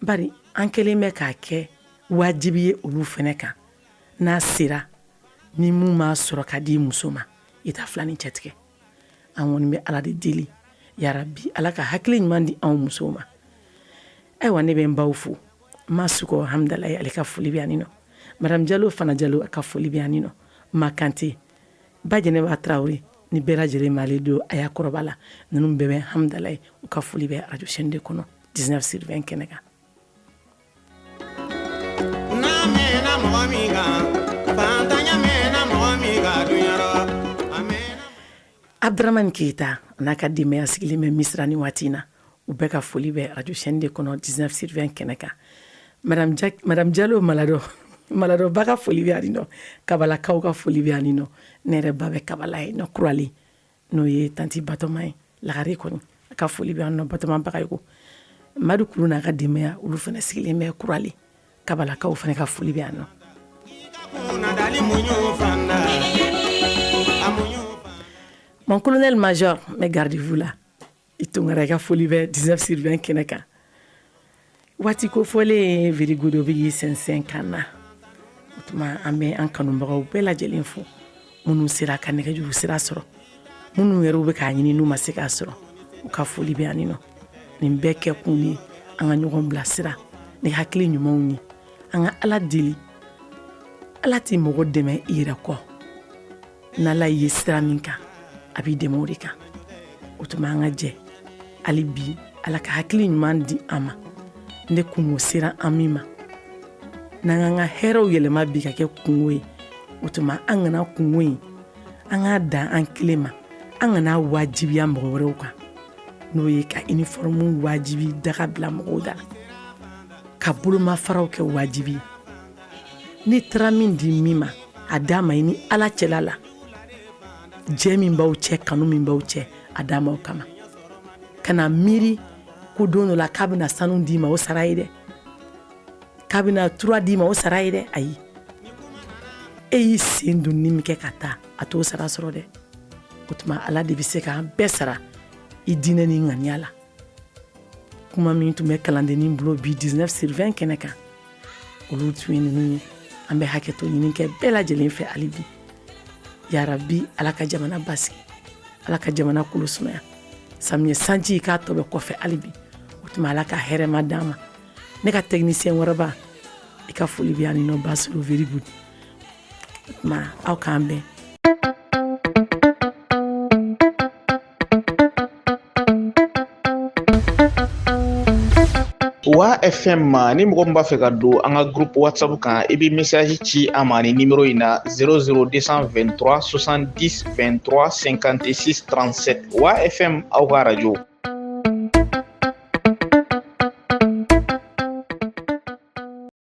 Bari an kɛlen bɛ k'a kɛ wajibi ye olu fɛnɛ kan. N'a sera ni mun m'a sɔrɔ ka di muso ma, i ta filanin cɛ tigɛ. An kɔni bɛ Ala de deli, yarabi Ala ka hakili ɲuman di anw musow ma. Ayiwa, ne bɛ n baw fo. Ma Sukɔ Hamdalaye, ale ka foli bɛ yan nɔ. Madame Jalo Fana Jalo, a ka foli bɛ yan nɔ. Ma Kante, ba Jɛnɛba Tarawele ni bɛɛ lajɛlen m'ale don a y'a kɔrɔba la. Ninnu bɛɛ bɛ Hamdalaye, u ka foli bɛ radio chaîne de kɔnɔ 19 sur 20 kɛnɛ kan. N'a mɛnna mɔgɔ min kan, fantanya mɛnna mɔgɔ min kan duɲarɔ. Abdramane Keita n'a ka denbaya sigilen bɛ Misira ni waati in na, u bɛɛ ka foli bɛ radio chaîne de kɔnɔ 19 sur 20 kɛnɛ kan. Madame Jalo Maladɔ, Maladɔ ba ka foli bɛ yan nɔ. Kabalakaw ka foli bɛ yan nɔ. Ne yɛrɛ ba bɛ Kabala yen nɔ, Kuralen, n'o ye tanti Batɔma ye, Lagare kɔni, a ka foli bɛ yan nɔ. Batɔma Bagayogo, Madu Kuru n'a ka denbaya, olu fana sigilen bɛ Kuralen. Kabalakaw fana ka foli bɛ yan nɔ. Mon colonel major, mais gardez-vous là. I Tunkara, i ka foli bɛ 19 sur 20 kɛnɛ kan. Waati ko fɔlen very good, o bɛ k'i sɛnsɛn ka na. O tuma an bɛ an kanubagaw bɛɛ lajɛlen fo, minnu sera ka nɛgɛjuru sira sɔrɔ, minnu yɛrɛ bɛ k'a ɲini n'u ma se k'a sɔrɔ, u ka foli bɛ yan nɔ. Nin bɛɛ kɛ kun ye an ka ɲɔgɔn bilasira ni hakili ɲumanw ye. An ka Ala deli, Ala tɛ mɔgɔ dɛmɛ i yɛrɛ kɔ. N'Ala ye sira min kan, a b'i dɛmɛ o de kan. O tuma an ka jɛ hali bi, Ala ka hakili ɲuman di an ma. Ne kungo sera an min ma, n'an k'an ka hɛrɛw yɛlɛma bi ka kɛ kungo ye, o tuma an kana kungo in, an k'a dan an kelen ma, an kana wajibiya mɔgɔ wɛrɛw kan, n'o ye ka uniforme wajibi daga bila mɔgɔw da la, ka bolomafaraw kɛ wajibi. N'i taara min di min ma, a d'a ma i ni Ala cɛla la, jɛ min b'aw cɛ, kanu min b'aw cɛ, a d'a ma o kama. Kana miiri ko don dɔ la k'a bɛna sanu d'i ma, o sara ye dɛ, k'a bɛna tura d'i ma, o sara ye dɛ. Ayi, e y'i sen don ni min kɛ ka taa, a t'o sara sɔrɔ dɛ. O tuma Ala de bɛ se k'an bɛɛ sara i diinɛ ni ŋaniya la. Kuma min tun bɛ kalandennin bolo bi 19 sur 20 kɛnɛ kan, olu tun ye ninnu ye. An bɛ hakɛto ɲini kɛ bɛɛ lajɛlen fɛ hali bi. Yarabi Ala ka jamana basigi, Ala ka jamana kolo sumaya. Samiyɛ sanji k'a tɔ bɛ kɔfɛ hali bi. O tuma Ala ka hɛrɛma d'an ma. Ne ka technicien wɛrɛba, i ka foli bɛ yan nɔ, Basolo very good. O tuma aw k'an bɛn. Wa FM ma, ni mɔgɔ min b'a fɛ ka don an ka groupe WhatsApp kan, i bɛ message ci an ma ni numéro in na 00223 70 23 56 37. Wa FM, aw ka radio.